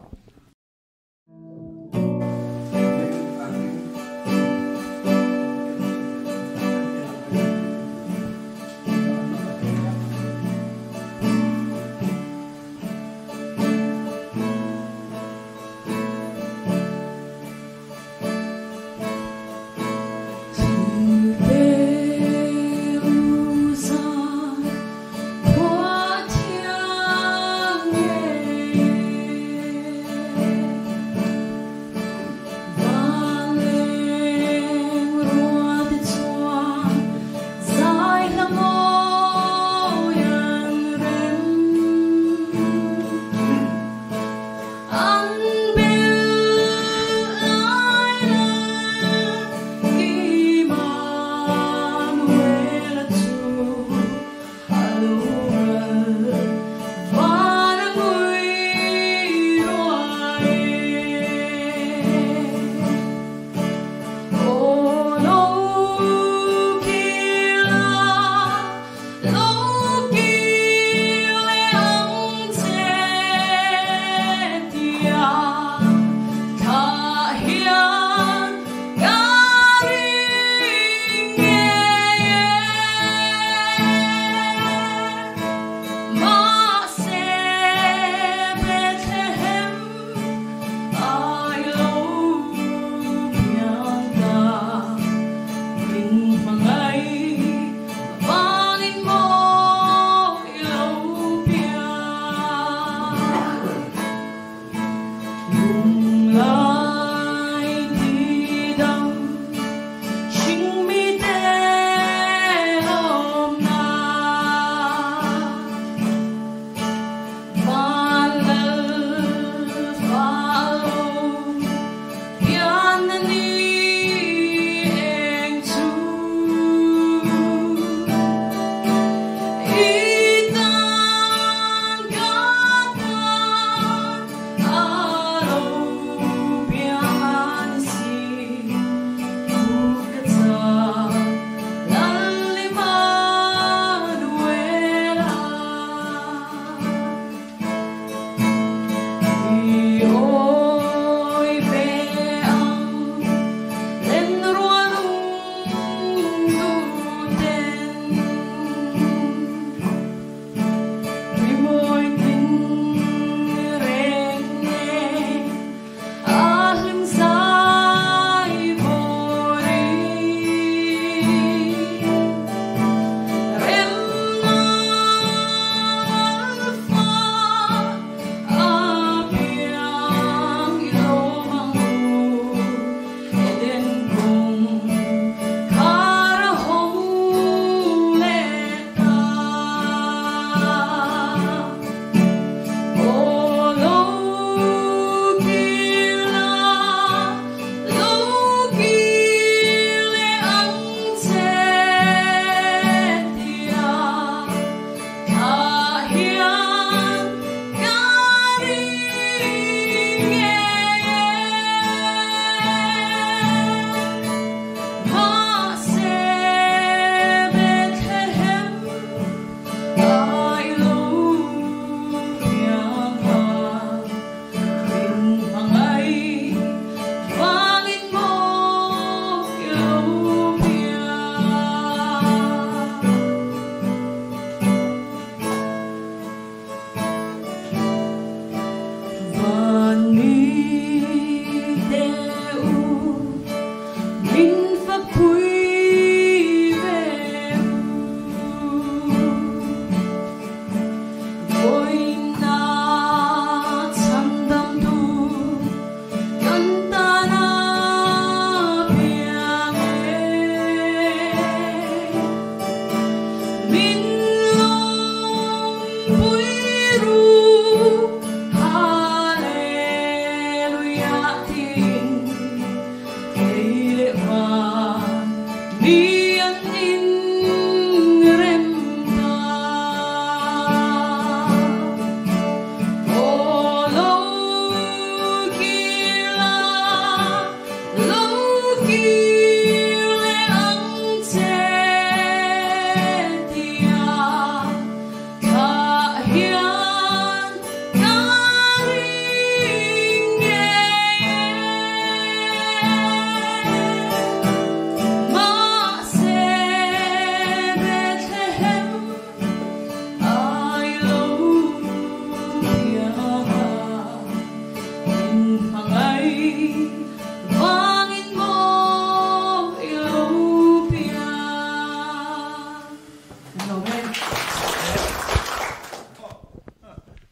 In lo me.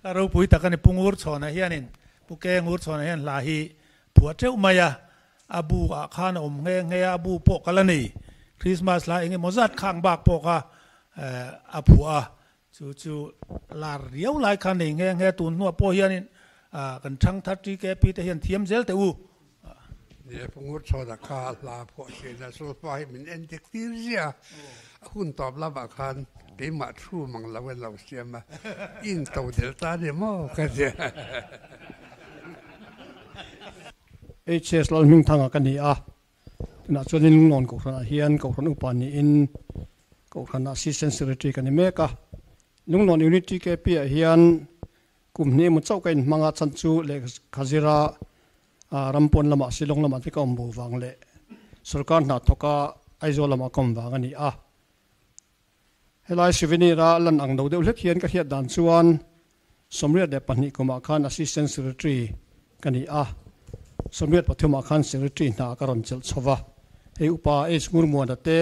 Ka ropui tak a ni Pu Ngurchhawna hianin Pu Ke Ngurchhawna hian hla hi phuah teuh mai a, a bu ah khan a awm nghe nghe a, a bu pawh ka la nei. Christmas hla eng emaw zat khang bak pawh kha a phuah a, chu chu lar riau lai kha nei nghe nghe tun hnuah pawh hianin kan thangthar TKP te hian thiam zel teh u. Ni Pu Ngurchhawna kha hla phuah thin a, sulfa hi min en dik tir ziah a, a hun tawp lamah khan keimah thu mang lo in lo siam a, i in to del ta ni maw ka ti. HS Lalhmingthanga ka ni a, tunah chuanin Lunglawn Kohhranah hian Kohhran Upa niin Kohhran Assistant Secretary ka ni mek a. Lunglawn Unit TKP ah hian Kum hnih emaw chauh ka inhmang a, chhan chu lehkha zira ram pawn lamah Shillong lamah te ka awm bo vang leh sorkar hna thawka Aizawl lamah ka awm vang a ni a. Helai souvenir a lan ang lo deuh hlek hian ka hriat dan chuan 82 kumah khan Assistant Secretary ka ni a, 83 ah khan Secretary hna ka rawn chelh chho va, hei Upa H Ngurmuana te,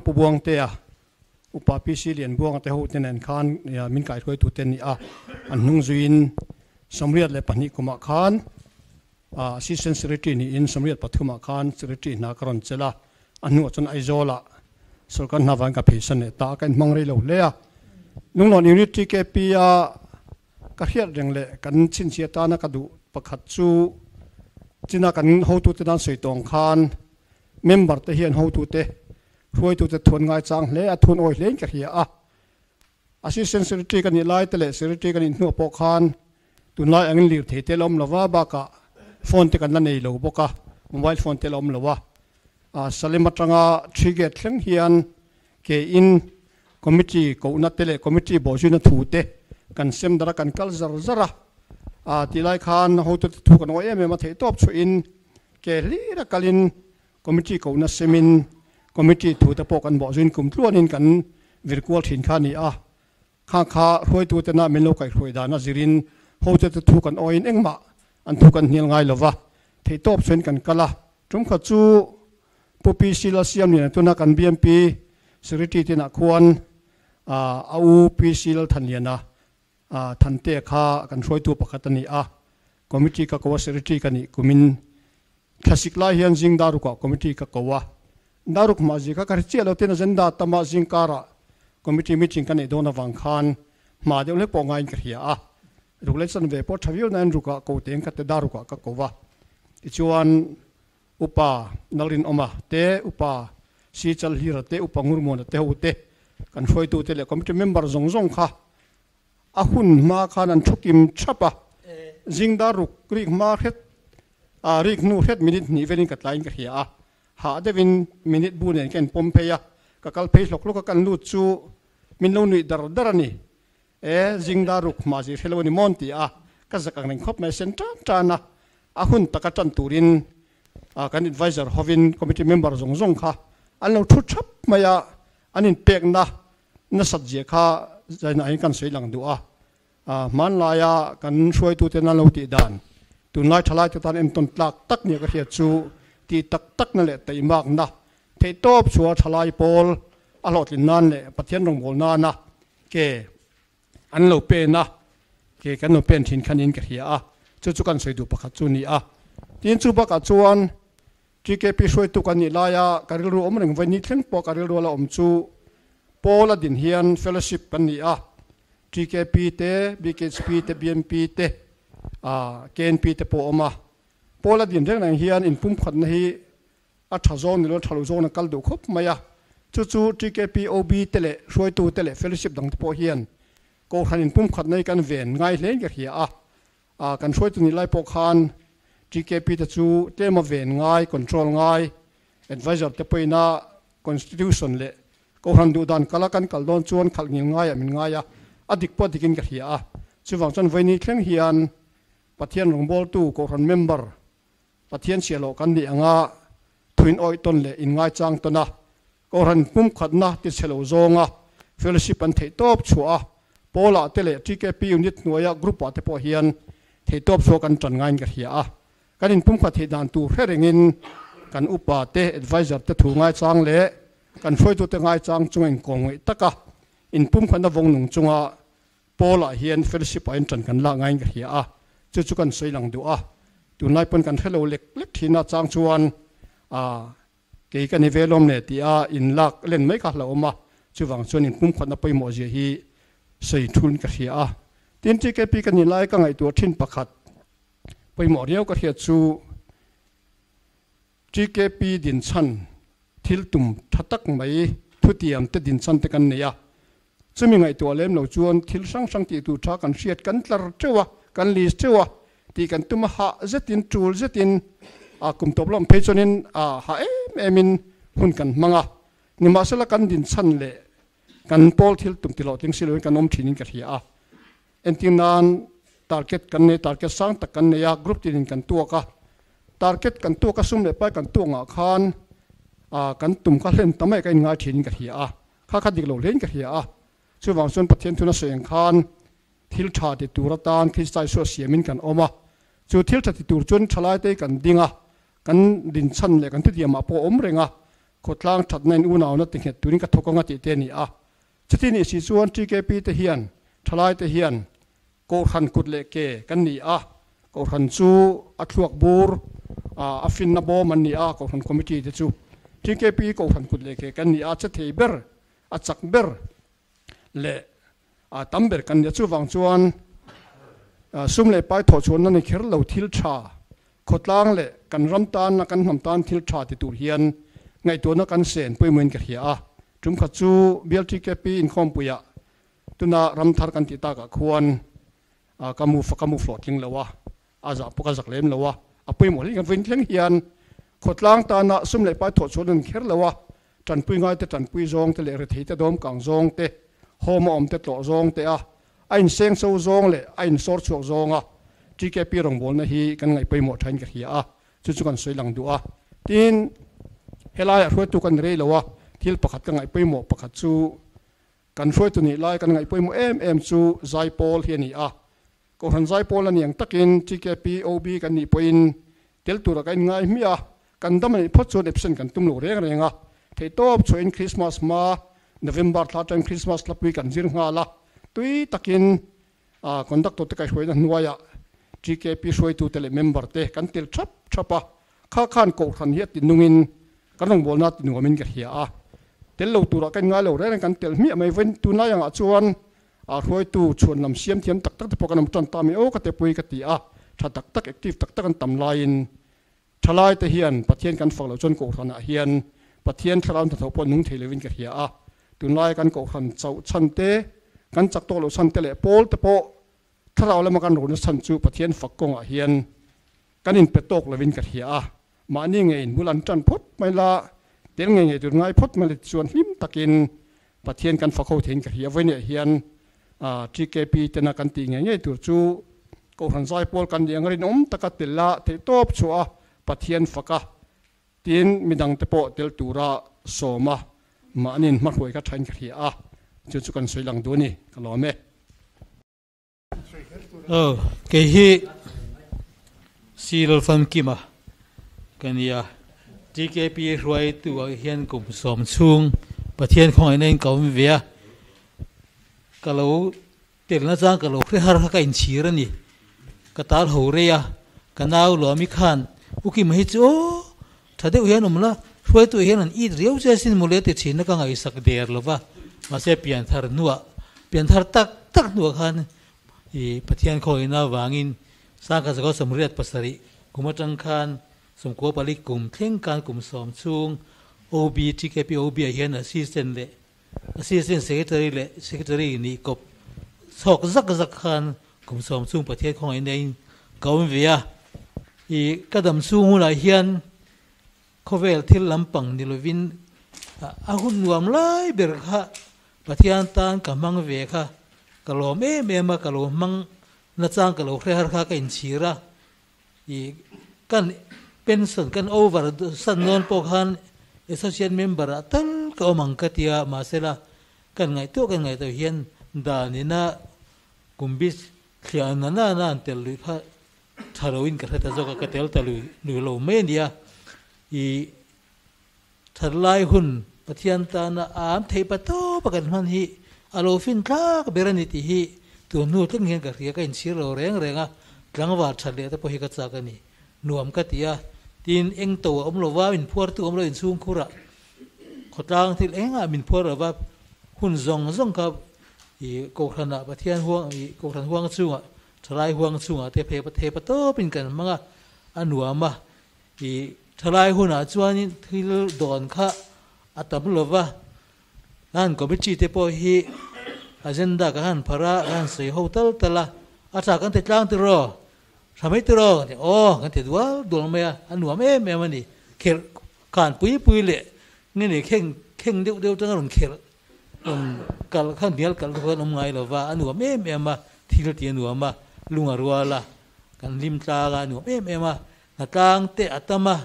Pu Buangtea Upa PC Lianbuanga te ho te nen khan min kaihruaitu te an ni a, an hnung zuiin 82 kumah khan Assistant Secretary niin 83 ah khan Secretary hna ka rawn chelh a, a hnuah chuan Aizawlah sorkar hna vangin ka pheisan leh ta a, ka inhmang rei lo hle a. Lunglawn Unit TKP a ka hriat reng leh kan chhinchhiah tana ka duh pakhat chu china kan hotute tan sawi tawng khan member te hian hotute Hruaitute thuan ngaichang hle a, thuan awi hlein ka hria a. Assistant Secretary ka nih lai te leh Secretary ka nih hnuah pawh khan tunlai angin lirthei te la awm lo va, bakah phone te kan la nei lo bawk a, mobile phone te la awm lo a. Salem atanga Three Gate thleng hian ke in committee kohna te leh committee bawhzuina thu te kan sem darh a, kan kal zar zar a. Tilai khan hotute thu kan awi em em a, theihtawp chhuahin ke hlir a kalin Committee kohna semin Committee thute pawh kan bawh zuin kum tluanin kan vir kual thin kha a ni a. Kha kha hruaitutena min lo kaihhruai dan a zirin hotute thu kan awiin engmah an thu kan hnial ngai lova, theihtawp chuan kan kal a. Tum khat chu Pu PC Lalsiamliana tuna kan BMP Secretary tinah khuan a u PC Lalthanliana Thante kha kan hruaitu pakhat a ni a, Committee ka ko a, Secretary ka nih kumin thlasik lai hian zing darukah Committee ka ko a, daruk hmah zi kha ka hre chiah lo tin agenda tamah zing karah Committee meeting ka neih dawn avang khan hma deuh hlek pawh ngaiin ka hria a, ruk leh chanve pawh tha viau nain rukah ko teng ka te darukah ka ko a, tichuan Upa Nalrinawma te, Upa Sichalhlira te, Upa Ngurmuana te ho te, kan hruaitute leh committee member zawng zawng kha a hun hma khan an thu kim thap a. Zingdar ruk rik hma hret, a rik hnu hret minute hnih velin ka tlaiin ka hria a. Hah deuhin minute bu nen ka inpawm phei a, ka kal phei hlawk hlawk a, kan lut chu min lo nuih dar dar a ni. E, zingdar ruk hma zir hrelo a ni mawn ti a, ka zak ang reng khawp mai, sen tan tan a. A hun taka tan turin kan adviser hovin committee member zawng zawng kha an lo thu thap mai a, an inpekna nasat zia kha zainah hian kan sawi lang duh a. Hmanlaia kan hruaituten an lo tih dan, tunlai thalaite tan entawn tlak tak nia ka hriat chu tih tak takna leh taimakna theihtawp chhuah thalai pawl a hlawhtlin nan leh Pathian rawngbâwl nana ke An lo pen a, ke kan lo pen thin khan in ka hria a, chu chu kan sawi duh pakhat chu ni a. Tin chu bakah chuan TKP hruaitu kan nih laia ka rilru awm reng vawi ni thleng pawh ka rilru la awm chu Paul a din hian fellowship kan ni a, TKP te, BKHP te, BMP te, KNP te pawh a awm a. Paul a din reng reng hian inpumkhatna hi A tha zawng ni lo, tha lo zawng na kal duh khawp mai a. Chu chu TKP, OB te leh hruaitu te leh fellowship dang te pawh hian Kohhran in pumkhat nei kan ven ngai hlein ka hria a. A kan hruaitu nih lai pawh khan TKP te chu tlema ven ngai, control ngai, advisor te pawhin a constitution leh Kohhran duh dan kala kan kal dawn chuan khalh ngil ngaiah min ngai a, a dik pawh dikin ka hria a. Chuvang chuan vawiini thleng hian Pathian rawngbawltu Kohhran member Pathian siahloh kan nih anga thuin awih tawn leh inngaichang tawn a, Kohhran pumkhatna ti chhe lo zawnga fellowship an theihtawp chhuah a, Paul-ah te leh TKP unit hnuaia group-ah te pawh hian theihtawp chhuah kan tan ngaiin ka hria a. Kan inpumkhat theih dan tur hre rengin kan upa te, advisor te thu ngaichang leh kan hruaitute ngaichang chunga inkawm ngaih taka. Inpumkhatna vawng nung chunga Paul-ah hian fellowship-ah hian ṭan kan lak ngaiin ka hria a, chu chu kan sawi lang duh a. Tunlai pawn kan hre lo lek lek thin a, chang chuan ah kei ka ni ve lawm le tia inlak len mai kha hlauhawm a, chuvang chuan inpumkhatna pawimawh zia hi sawi thulin ka hria a. Tin, TKP ka nih lai ka ngaihtuah thin pakhat pawimawh riau ka hriat chu TKP dinchhan thil tum tha tak mai thutiam te dinchhan te kan nei a, Chumi ngaihtuah lem lo chuan thil hrang hrang tih tur tha kan hriat kan tlar teuh a, kan list teuh a, tih kan tum a, hah zetin, tul zetin, a kum tawp lam phei chuanin a hah em emin hun kan hmang a. Nimahsela kan dinchhan leh kan pawl thil tum tih hlawhtling si loin kan awm thinin ka hria a. Entir nan target kan nei, target sang tak kan nei a, group tinin kan tuak a, target kan tuak a sum leh pai kan tuak ngah khan kan tum kha hlen ta mai ka inngai thinin ka hria a. Kha kha dik lo hlein ka hria a, chuvang chuan Pathian thuna sawi ang khan thil tha ti tur atan Krista Isua siamin kan awm a, chu thil tha ti tur chuan thalaite kan ding a, kan dinchhan leh kan thutiamah pawh a awm reng a, khawtlang thatna in unauna ti nghet turin ka thawk anga tih te a ni a. Chuti nih si chuan TKP te hian thalaite hian Kohhran kut leh ke kan ni a, Kohhran chu a thluak bur a finna bawm an ni a, Kohhran Committee te chu TKP Kohhran kut leh ke kan ni a, che thei ber, a chak ber leh a tam ber kan ni a, chuvang chuan sum leh pai thawh chhuahna ni kher lo thil tha, khawtlang leh kan ram tanna kan hnam tan thil tha ti tur hian ngaihtuahna kan sen pawimawhin ka hria a, tumkhat chu Bial TKP inkhawmpuiah Tuna ram thar kan tih takah khuan ka mu ka mu hlawhtling lo a, a zah pawh ka zak lem lo a, a pawimawh hle kan vawiin thleng hian khawtlang tana sum leh pai thawh chhuah nan kher lo a, tanpui ngaite tanpui zawng te leh rethei te dawm kang zawng te, home a awm te tlawh zawng te a, a inseng so zawng leh a insawr chhuak zawnga TKP rawngbawlna hi kan ngaih pawimawh thain ka hria a, chu chu kan sawi lang duh a. Tin, helaiah hruaitu kan ni rei lo a, thil pakhat ka ngaih pawimawh pakhat chu Kan hruaitu nih lai kan ngaih pawimawh em em chu Zaipawl hi a ni a. Kohhran Zaipawl a ni ang takin TKP, OB kan nih pawhin tel tura kan inngai hmiah a, kan dam a nih phawt chuan absent kan tum lo reng reng a. Theihtawp chhuahin Christmas hma November thla atangin Christmas thlapui kan zir nghal a, tui takin conductor te kaihhruaina hnuaiah TKP hruaitute leh member te kan tel thap thap a. Kha khan Kohhran hi a ti nungin kan rawngbawlna a ti nuamin ka hria a, tel lo turah ka inngai lo reng reng kan tel hmiah mai vawiin tunlai angah chuan a hruaitu chhuan lam siam thiam tak tak te pawh kan awm tan ta mai aw ka te pui ka ti a, tha tak tak active tak tak an tam laiin thalai te hian Pathian kan fak loh chuan Kohhranah hian Pathian thlarau hnathawh pawh nung thei lovin ka hria a, tunlai kan Kohhran chauh chhan te kan chak tawk loh chhan te leh pawl te pawh thlarau lama kan rona chhan chu Pathian fak kawngah hian Kan inpe tawk lovin ka hria a, mahni nge inbul an tan phawt mai la, tel ngei ngei tur ngai phawt mai la tichuan hlim takin Pathian kan fak ho theiin ka hria. Vawiinah hian TKP tena kan tih ngei ngei tur chu Kohhran Zaipawl kan nih ang rinawm taka tel a theihtawp chhuah a Pathian fak a, tin midangte pawh tel tura sawm a, mahniin hmahruai kha thain ka hria a, chu chu kan sawi lang duh a ni, ka lawm e. Aw, kei hi Cyril Famkima ka ni a, TKP hruaitu ah hian kum sawm chhung Pathian khawngaihna in ka awm ve a, ka lo telna chang ka lo hre har kha ka inchhir a ni, ka tal ho rei a, ka nau Lawmi khan U Kima hi chu aw tha deuh hian awm la, hruaitu hian an it riau che asin mawle ti thin a ka ngaihsak der lo va, mahse pianthar hnuah pianthar tak tak hnuah khan ih Pathian khawihna avangin Sangkhat Zakhaw Sawmriat pasarih kum atang khan Sawmkua pali kum thleng khan kum sawm chhung OB TKP OB ah hian Assistant leh Assistant Secretary leh Secretary nih kawp chhawk zak zak khan kum sawm chhung Pathian khawngaihna in ka awm ve a. Ih ka dam chhung hunah hian khawvel thil lampang ni lovin a hun nuam lai ber kha Pathian tan ka hmang ve kha ka lawm em em a, ka lo hmang nachang ka lo hre har kha ka inchhir a. Ih kan pension kan over san dawn pawh khan associate member ah tal ka awm ang ka tia mahsela kan ngaihtuah kan ngaihtuah hian dan ina kum bis thliah na na na an tel luih kha tha lo in ka hre ta zawk a ka tel ta lui lui lo mai a nia ih that lai hun Pathian tana am theih pa tawp a kan hman hi A lo fin thlak ber a ni tih hi tun hnu thleng hian ka hria, ka inchhir lo reng reng a, tlangval that leh te pawh hi ka chak a ni. Nuam ka ti a, tin eng to a awm lo va, min phuartu awm lo inchhung khurah khawtlang thil engah min phuar lo va, hun zawng zawng kha i Kohhranah Pathian huang i Kohhran huang chungah thalai huang chungah te phei thei pa tawpin kan hmang a, a nuam a, i thalai hunah chuanin thil dawn kha a tam lo va, Kan committee te pawh hi agenda kan han phar a, kan han sawi ho tal tal a, a tha kan ti tlang tiraw, tha mai tiraw kan ti aw kan ti dual dual mai a, a nuam em em a ni. Kherh khan pui pui leh nge ni kheng kheng deuh deuh tanga rawn kherh rawn kalh kha hnial kalh kha kan awm ngai lo va, a nuam em em a, thil ti a nuam a, lung a rual a, kan hlim tlang a, a nuam em em a, hnatlang te a tam a,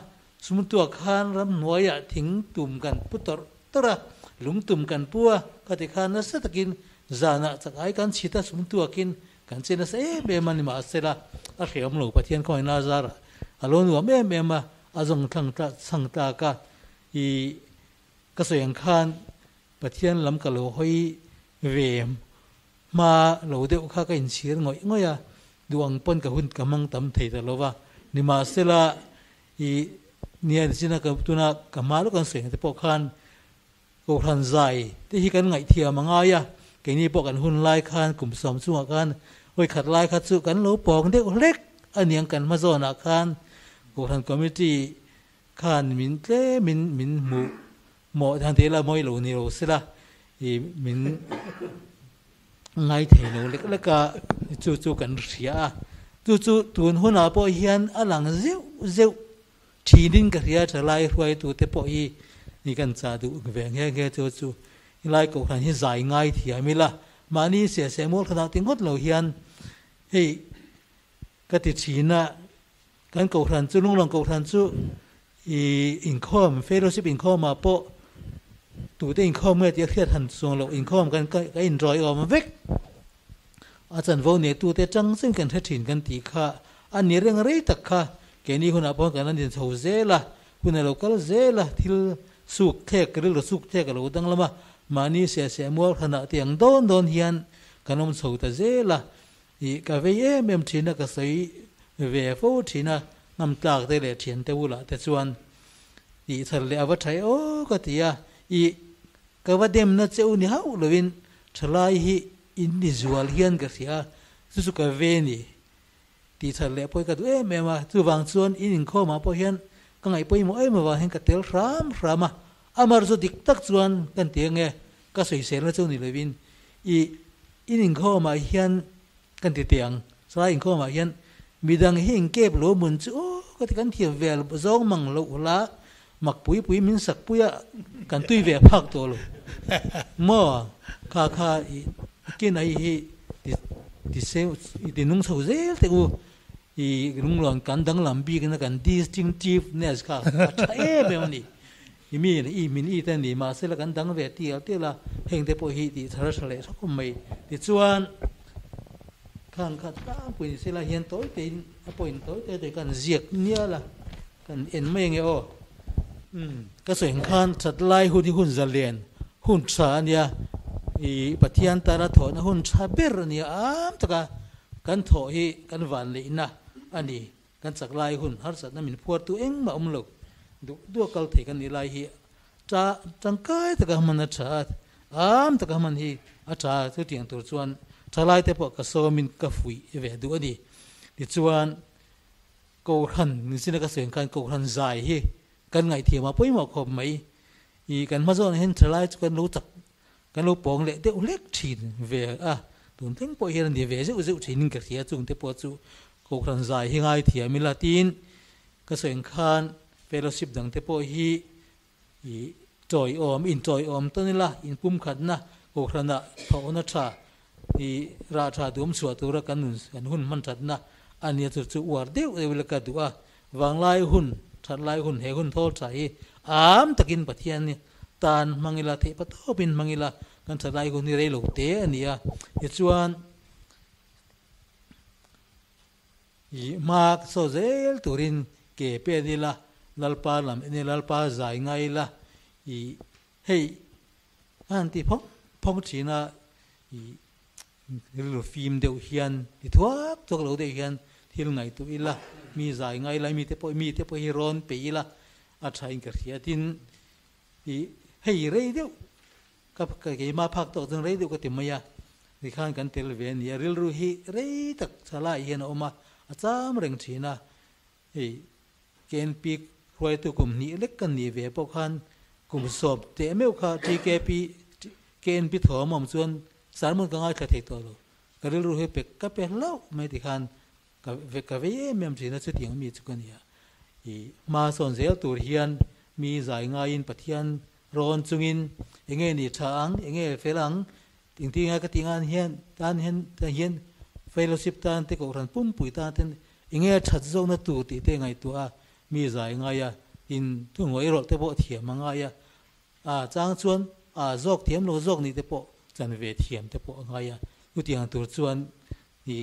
Sumtuak khan ramhnuaiah thing tum kan pu tawrh tawrh a, lung tum kan pu a, khati khan nasa takin zanah chak ai kan chhit a, sumtuakin kan che nasa em em a ni mahsela a hreawm lo Pathian khawngaihna zarah a lo nuam em em a, a zawng thlang chhang tlak a, i ka sawi ang khan Pathian lam ka lo hawi ve hma lo deuh kha ka inchhir ngawih ngawih a, duh ang pawn ka hun ka hmang tam thei ta lo va, nimahsela I nia china ka tuna ka hma lawk an sawi te pawh khan Kohhran zai te hi kan ngaihthiam a ngai a, keini pawh kan hun lai khan kum sawm chungah khan hawi khat lai kha chu kan lo pawng deuh hlek a niang kan hma zawnah khan Kohhran committee khan min tlemin min hmuh mawh dan te la mawi lo ni lo sela i min ngai thei lo lek lek a, chu chu kan hria a, chu chu tun hunah pawh hian a lang zeuh zeuh thinin ka hria thalai hruaitute pawh hi ni kan chah duh ve nghe nghe chu chu helai kohhran hi zai ngai thiam ila mahni sehseh mual khatah ti ngawt lo hian hei ka ti thin a kan kohhran chu lunglang kohhran chu I inkhawm, fellowship inkhawmah pawh tute inkhawm nge tih a hriat han chuang loh, inkhawm kan ka inrawi awm vek. A chanvo neitute atang chuan kan hre thin kan tih kha a ni reng rei tak kha keini hunah pawh kan la din chho zel a, hun a lo kal zel a, thil suk thlek, rilru suk thlek a lo danglam a, mahni sehseh mual hranah tih ang dawn dawn hian kan awm chho ta zel a, I ka vei em em thin a, ka sawi ve fo thin a, ngam tlak te leh thian te bulah te chuan tih thar leh a va tha e aw ka ti a, i ka va demna che u ni hauh lovin thalai hi in ni zual hian ka hria a, chu chu ka ve ni tih thar leh pawh hi ka duh em em a, chuvang chuan in inkhawmah pawh hian ka ngaih pawimawh em avang hian ka tel hram hram a, amar chu dik tak chuan kan ti ange Ka sawiselna chu ni lovin i in inkhawmah hian kan ti teh ang, chulai inkhawmah hian midang hi inkep lo mun chu aw ka ti kan thiam ve zawng mang loh la mak pui pui min sak pui a kan tui ve phak tawh lo maw kha kha i kin a hi ti ti se i ti nung chho zel teh u i lunglawn kan danglam bik na kan distinctiveness kha a tha em em a ni. I mi leh i min i te ni mahse la kan dang ve tial tial a, heng te pawh hi tih thar tha leh thawk mai. Tichuan, khan kha tlangpui ni sela hian tawi tein a point tawi te te kan ziak nial a, kan en mai ange aw. Umm ka sawi ang khan that lai hun hi hun zalen hun tha a nia, i Pathian tana thawhna hun tha ber a nia am taka kan thawh hi kan vanneihna a ni. Kan chak lai hun harsatna min phuartu engmah awm lo, duh duh a kal thei kan nih lai hi ta tangkai taka hman a tha a, am taka hman hi a tha a, chutiang tur chuan thalai te pawh ka sawmin ka fuih ve duh a ni. Tichuan Kohhran nichin a ka sawi ang khan Kohhran zai hi kan ngaihthiam a pawimawh khawp mai. I kan hma zawnah hian thalai chu kan lo chak kan lo pawng leh deuh hlek thin ve a, tun thleng pawh hian a ni ve zeuh zeuh thinin ka hria chung te pawh chu Kohhran zai hi ngaithiam ila tiin ka sawi ang khan fellowship dang te pawh hi i tawiawm intawiawm tawn ila inpumkhatna Kohhranah thawhna tha i rah tha duam chhuah tura kan nun kan hun hman thatna a nia chu chu uar deuh deuh ila ka duh a, vanglai hun that lai hun he hun thawl tha hi am takin Pathian tan hmang ila theih pa tawpin hmang ila kan that lai hun hi rei lo te a ni a, tichuan I hma saw zel turin ke pen ila, Lalpa lam en ila, Lalpa zai ngai ila, i hei a han ti phawng phawng thin a. I rilru fim deuh hian ti thuak thuak lo deuh hian thil ngaihtuah ila, mi zai ngai lai mite pawh mite pawh hi rawn peih ila a tha in ka hria tin i hei rei deuh ka keimah phak tawk chuan rei deuh ka ti mai a, tikhan kan tel ve a ni a, rilru hi rei tak thalai hian a awm a, a cham reng thin a, hei KNP hruaitu kum hnih lek kan nih ve pawh khan kum sawm teh meuh kha TKP KNP thawm awm chuan sermon ka ngaithla thei tawh lo. Ka rilru hi pe ka pe hlauh mai ti khan ka ve ka vei em em thin a chutiang mi chu ka ni a. I hma sawn zel tur hian mi zai ngaiin Pathian rawn chungin enge ni tha ang enge fel ang Engtinga ka tih ngan hian tan hian tan hian fellowship tan te kohhran pumpui tan ten enge a that zawkna tur tih te ngaihtuah a, mi zai ngai a, in thu ngawih rawlh te pawh thiam a ngai a, a chang chuan a zawk thiam lo zawk nih te pawh chan ve thiam te pawh a ngai a, chutiang tur chuan i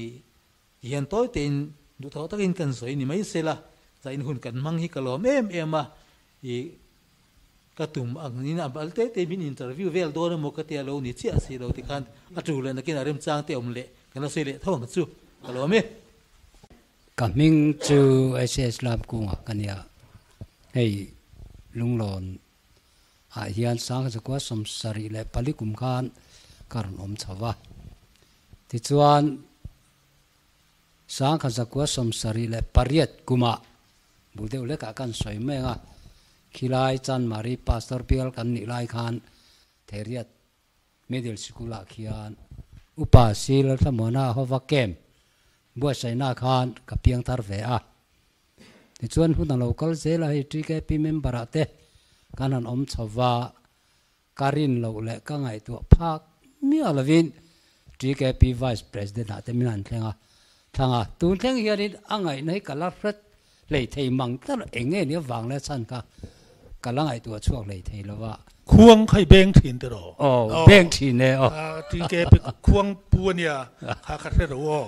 hian tawi tein duhthawh takin kan sawi ni mai sela, zain hun kan hmang hi ka lawm em em a, i Ka tum ang in a bal te te min interview vel dawn emaw ka tia lo ni chiah si lo tikhan a tu leh nakin a remchang te awm leh kan la sawi leh tho ang chu ka lawm e. Ka hming chu SS Lamkunga ka nia, hei Lunglawn ah hian Sangzakua 74 kum khan ka rawn awm chho va, tichuan 1978 kumah bul deuh lekah kan sawi mai ang a, khilai Chanmari Pastor bial kan nih lai khan Theriat Middle Sikul-ah khian Upa Si Lalthlamuana hova camp buatsaihna khan ka piang thar ve a. Tichuan hun a lo kal zel a, hei TKP member-ah te kan han awm chho va, Ka rin loh leh ka ngaihtuah phak miah lovin TKP Vice President ah te min han thleng a, thlang a, tun thleng hianin a ngaihna hi ka la hret hlei thei mang tlat lo, eng nge nia vang leh chhan kha ka la ngaihtuah chhuak hlei thei lo va. Khuang kha i beng thin tiraw? Aw, beng thin e aw. TKP khuang pu a nia, kha ka hre ro aw.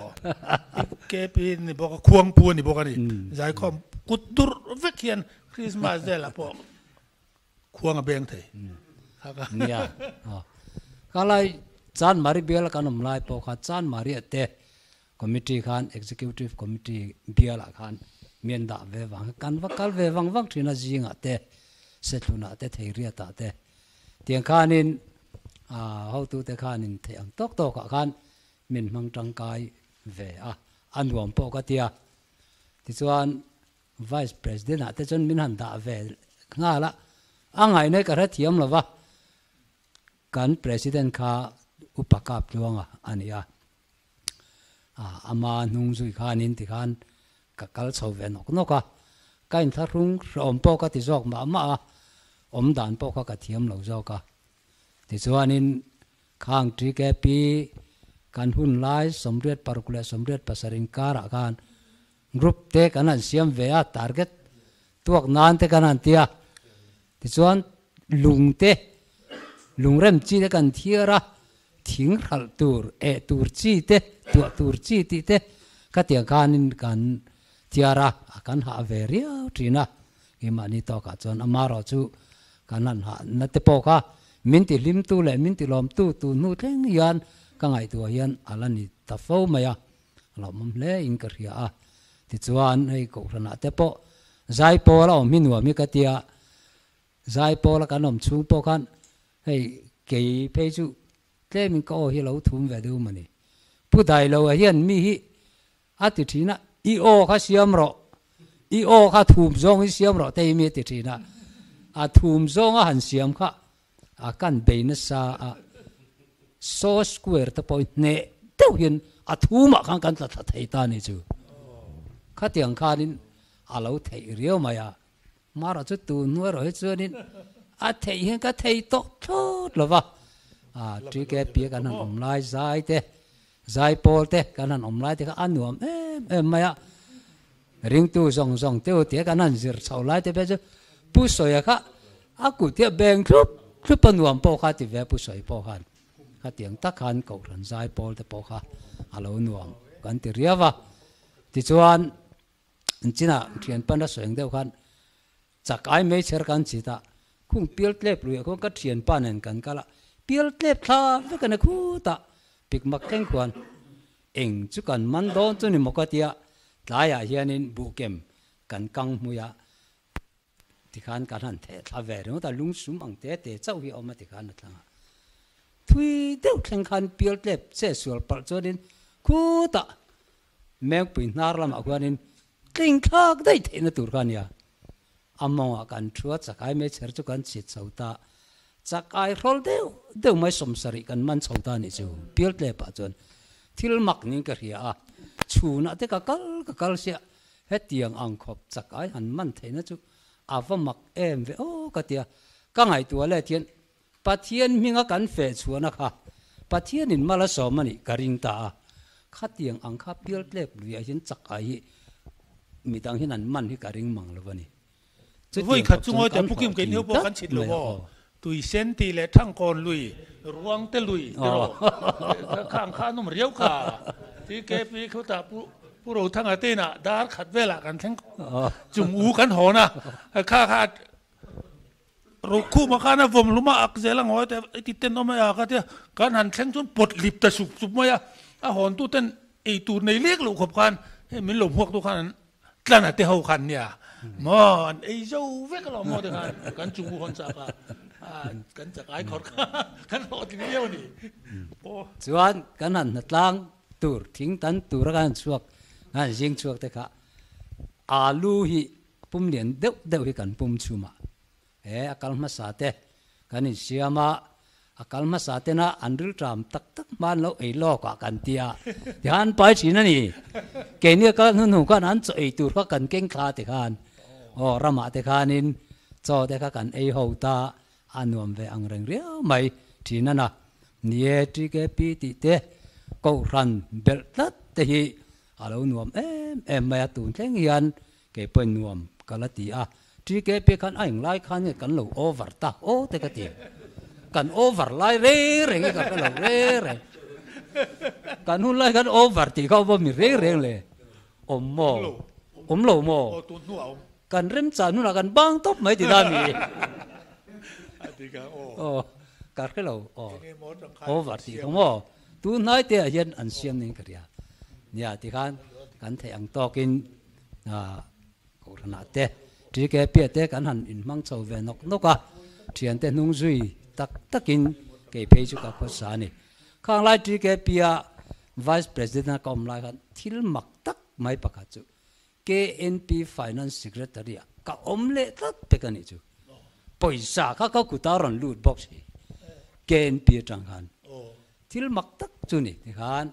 TKP ni bawk a, khuang pu a ni bawk a ni. Zaikhawm kut durh vek hian Christmas velah pawh Khuang a beng thei. Nia. Ka lai Chanmari bial kan awm lai pawh kha Chanmari ah te committee khan executive committee bial ah khan mi an dah ve vang kan va kal ve vang vang thin a zing ah te Sethlun ah te Theiriat ah te tiang khanin hotu te khanin theih ang tawk tawk ah khan min hmang tangkai ve a a nuam pawh ka tia tichuan Vice President ah te chuan min han dah ve nghal a, a ngaihna hi ka hrethiam lo va, kan President kha Upa Kap Tluanga a ni a, ama hnung zui khanin tikhan ka kal chho ve nawk nawk a, ka inthlahrung hrehawm pawh ka ti zawk mah mah a, awm dan pawh kha ka thiam lo zawk a, tichuanin khang TKP kan hun lai 86 leh 87 inkarah khan Group te kan han siam ve a, target tuak nan te kan han ti a, tichuan lung te, lungrem chi te kan thiar a, thing hralh tur, eh tur chi te, tuah tur chi tih te khatiang khanin kan thiar a, kan hah ve riau thin a, keimahni tawkah chuan amaherawh chu kan han hah na te pawh kha min ti hlimtu leh min ti lawmtu tun hnu thleng hian ka ngaihtuah hian a la ni ta fo mai a. A lawmawm hle in ka hria a, tichuan hei kohhranah te pawh zaipawl a awm hi nuam hi ka tia, zaipawl a kan awm chhung pawh khan hei kei phei chu tlemin ka aw hi a lo thum ve deuh mawni. Pu Dailoa hian mi hi a ti thin a, i aw kha siam rawh, i aw kha thum zawng hi siam rawh te hi mi a ti thin a, a thum zawnga han siam kha A kan bei nasa a, saw square te pawh hi hneh deuh hian a thumah khan kan tla thla thei ta a ni chu. Khatiang khanin a lo theih riau mai a, Mara chu tun hnu erawh hi chuanin a theih hian ka thei tawh thlawt lo va, a TKP a kan han awm lai zai te, zai pawl te kan han awm lai te kha a nuam em em mai a, Ringtu zawng zawng te u tia kan han zir chho lai te pawh chu Pu Sawia kha a kut hi a beng thlup thlup a nuam pawh kha ti ve Pu Sawi pawh khan khatiang tak khan Kohhran zai pawl te pawh kha a lo nuam kan ti riau a. Tichuan chinah thian pan a sawi ang deuh khan chak ai mai chher kan chhit a, khung pial tlep luiah khuan ka thianpa nen kan kal a, pial tlep thla vek a ni khutah. Pik mak thleng khuan eng chu kan man dawn chu ni maw ka tia, tlaiah hianin buhkem kan kang hmui a, tikhan kan han theh thla ve ringawt a, lungsum ang te te chauh hi a awm a tikhan a thlang a. Thui deuh thleng khan pial tlep che sual palh chuanin khutah Mengpui hnar lamah khuanin tling thlak daih theihna tur kha a nia. A mawngah kan thu a, chakai mai chher chu kan chhit chho ta. Chakai hrawl deuh deuh mai sawmsarih kan man chho ta a nih chu. Pial tlepah chuan thil mak niin ka hria a, chhunah te ka kal ka kal sia, hetiang ang khawp chakai han man theihna chu a va mak em ve aw ka ti a. Ka ngaihtuah let hian Pathian hminga kan feh chhuahna kha Pathianin mal a sawm a nih ka ring ta a, khatiang ang kha pial tlep luiah hian chak ai hi midang hian an man hi ka ring mang lo a ni. Chutiang khawp chuan kan hlawhtling tlat mai a aw. Tui sen tih leh thangkawn lui, ruang te lui ti rawh. Kha ang kha an awm riau kha. TKP khutah Pu Pu Rothanga te inah dar khat velah kan thleng chung u kan hawn a, kha kha Rokhuma khan a vawm hlum a, ak zel a ngawi te i ti ten awm a ka tia, kan han thleng chuan pawt lip ta sup sup mai a, a hawn tu ten ei tur nei lek loh khawp khan hei min lo hmuak tu khan an tlan a te ho khan nia maw an ei zo vek alawm maw te khan kan chung u hawn chak a kan chakai khawr kha kan hlawhtling viau a ni aw. Chuan kan han hnatlang tur thing tan tura kan han chhuak kan han zing chhuak te kha alu hi Pum lian deuh deuh hi kan pum chhum a, he a kal hmasa te kan insiam a, a kal hmasa tena an rilṭam tak tak hma an lo ei lawk ah kan ti a, tikhan an pai thin a ni. Keini a kal hnu hnu khan an chaw ei tur kha kan keng thla tikhan aw ramah te khanin chaw te kha kan ei ho ta a nuam ve ang reng riau mai thin a na. Ni e, TKP tih te Kohhran belh tlat te hi a lo nuam em em mai a, tun thleng hian Kei pawhin nuam ka la ti a, TKP khan a englai khan nge kan lo over tak aw te ka ti. Kan over lai reng reng hi ka hre lo reng reng. Kan hun lai khan over tih kha awm mi reng reng le. Awm maw? Awm lo maw? Kan remchan hunah kan bang tawp mai ti da mi. Aw ka hre lo aw. Over tih kha maw? Tun hnai te ah hian an siam ning ka ria. Nia tikhan kan theih ang tawkin Kohhranah te, TKP te kan han inhmang chho ve nawk nawk a, thiante hnung zui tak takin kei phei chu ka khawsa a ni. Khang lai TKP a Vice President a ka awm lai khan thil mak tak mai pakhat chu KNP Finance Secretary ah ka awm leh tlat pek a nih chu. Pawisa kha ka kut a rawn lut bawk si KNP atang khan. Thil mak tak chu ni tikhan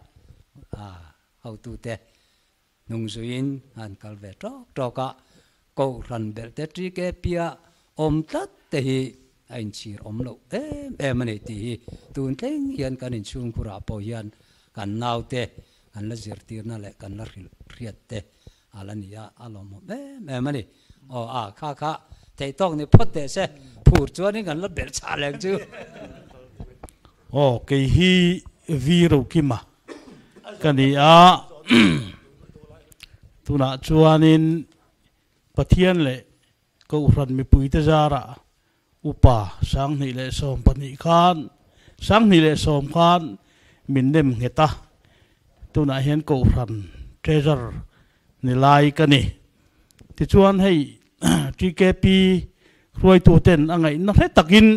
hotute Hnung zuiin an kal ve tawk tawk a, Kohhran belh te TKP a awm tlat te hi a inchhir awm loh em em a ni tih hi tun thleng hian kan inchhungkhurah pawh hian kan naute kan la zirtirna leh kan la hrilh hriat te a la ni a, a lawmawm em em a ni. Aw a, kha kha theih tawk ni phawt teh se, phur chuanin kan la belh chah leng chu. Aw, kei hi V Rokima ka ni a, tunah chuanin Pathian leh Kohhran mipuite zarah Upa 2012 khan, 2010 khan min nem nghet a, tunah hian Kohhran Treasurer ni lai ka ni. Tichuan hei TKP hruaituten a ngaihna hre takin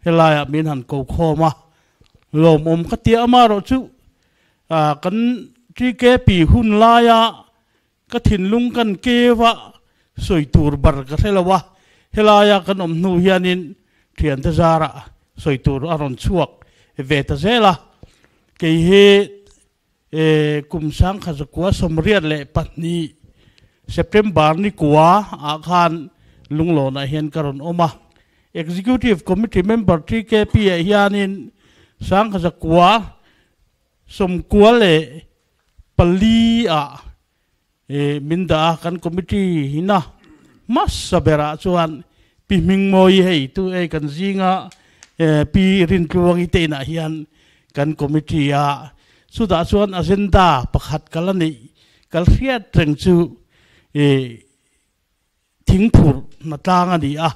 helaiah min han ko khawm a, Lawmawm ka tia amarawh chu kan TKP hun laia ka thinlung kan keu a, sawi tur bar ka hre lo a, helaia kan awm hnu hianin thiante zarah sawi tur a rawn chhuak ve ta zel a, kei hi kum 1982 September ni kua ah khan Lunglawnah hian ka rawn awm a. Executive Committee Member TKP ah hianin 1994 ah min dah a, kan committee hina hmasa berah chuan Pi Hmingmawi hei tu ei kan zinga Pi Rintluangi te inah hian kan committee a, chutah chuan agenda pakhat ka la neih kal hriat reng chu thingphurh hna tlang a ni a,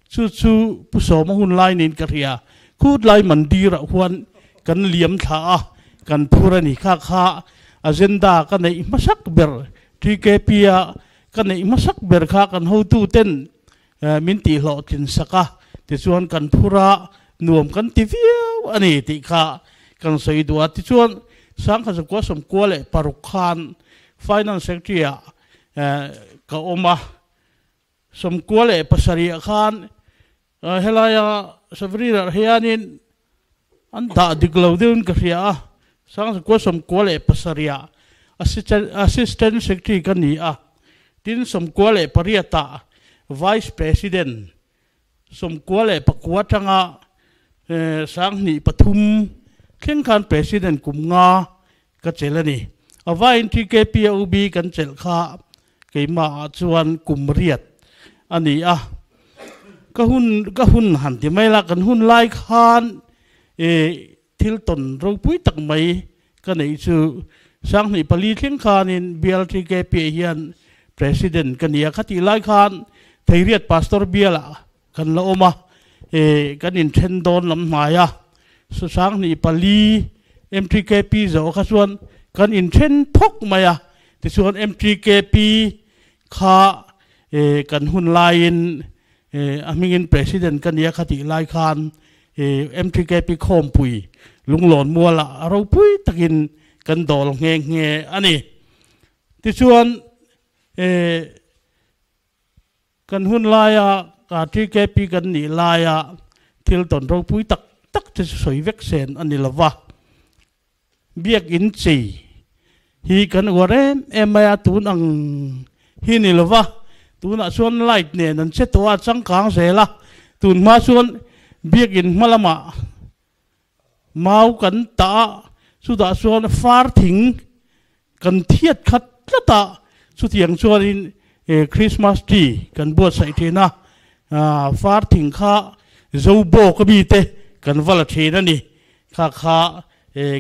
chu chu Pu Sawma hun lai niin ka hria, Khutlai Mandir ah huan kan liam thla a, kan phur a ni. Kha kha agenda ka neih hmasak ber TKP a ka neih hmasak ber kha kan hotu ten min tihhlawhtlin sak a, tichuan kan phur a, nuam kan ti viau a ni tih kha kan sawi duh a. Tichuan Sangkhat Zakua Sawmkua leh paruk khan Finance Secretary ah ka awm a, 97 ah khan helaia Sabrina hianin an dah dik lo deuhin ka hria a, 1997 ah Assistant Secretary ka ni a, tin 98 ah Vice President, 99 atanga 2003 thleng khan President kum nga ka chelh a ni. A vaiin TKPOB kan chelh kha Keimah ah chuan kum riat a ni a, ka hun ka hun han ti mai la, kan hun lai khan i thil tawn ropui tak mai ka neih chu 2004 thleng khanin BLTKP hian President ka ni a, khatih lai khan Theiriat Pastor bialah kan la awm a, i kan inthen dawn lam hnai a, 2004 MTKP zawh kha chuan kan inthen phawk mai a, tichuan MTKP kha i kan hun laiin i a hmingin President ka nia kha tih lai khan i MTKP khawmpui lunglawn mualah a ropui takin kan dawl nghe nghe a ni. Tichuan i Kan hun laia TKP kan nih laia thil tawn ropui tak tak te chu sawi vek sen a ni lo va. Biakinn chei hi kan uar em em mai a, tun ang hi ni lo va. Tunah chuan light nen an che tawh a, changkang zel a. Tun hma chuan biakinn hma lamah mau kan tah a, chutah chuan far thing Kan thiat khat tlat a, chutiang chuanin Christmas tree kan buatsaih thin a, far thing kha zo bawk a mite kan va la thin a ni. Kha kha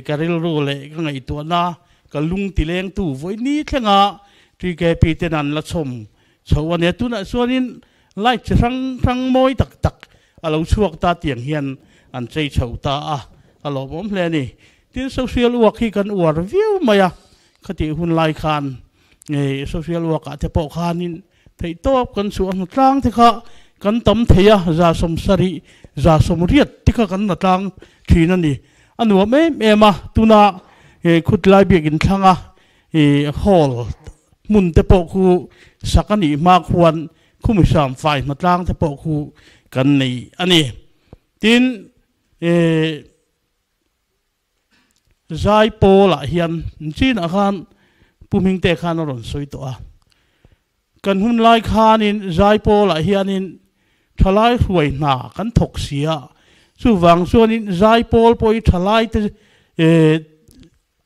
ka rilru leh ka ngaihtuahna ka lung ti lengtu vawi ni thlenga TKP ten an la chhawm chho a nia. Tunah chuanin light chi hrang hrang mawi tak tak a lo chhuak ta tiang hian an chei chho ta a, a lawmawm hle a ni. Tin, social work hi kan uar viau mai a, khatih hun lai khan social work ah te pawh khanin theihtawp kan chhuah hnu tlang te kha kan tam thei a, 70%, 80% te kha kan la tlang thin a ni. A nuam em em a, tuna khutlai biakin thlanga hall hmun te pawh khu sak a nih hma khuan khumi hram fai hma tlang te pawh khu kan nei a ni. Tin, Zai pawlah hian chinah khan Pu Hmingte khan a rawn sawi tawh a. Kan hun lai khanin zai pawlah hianin thalai hruai hna kan thawk si a, chuvang chuanin zai pawl pawh hi thalai te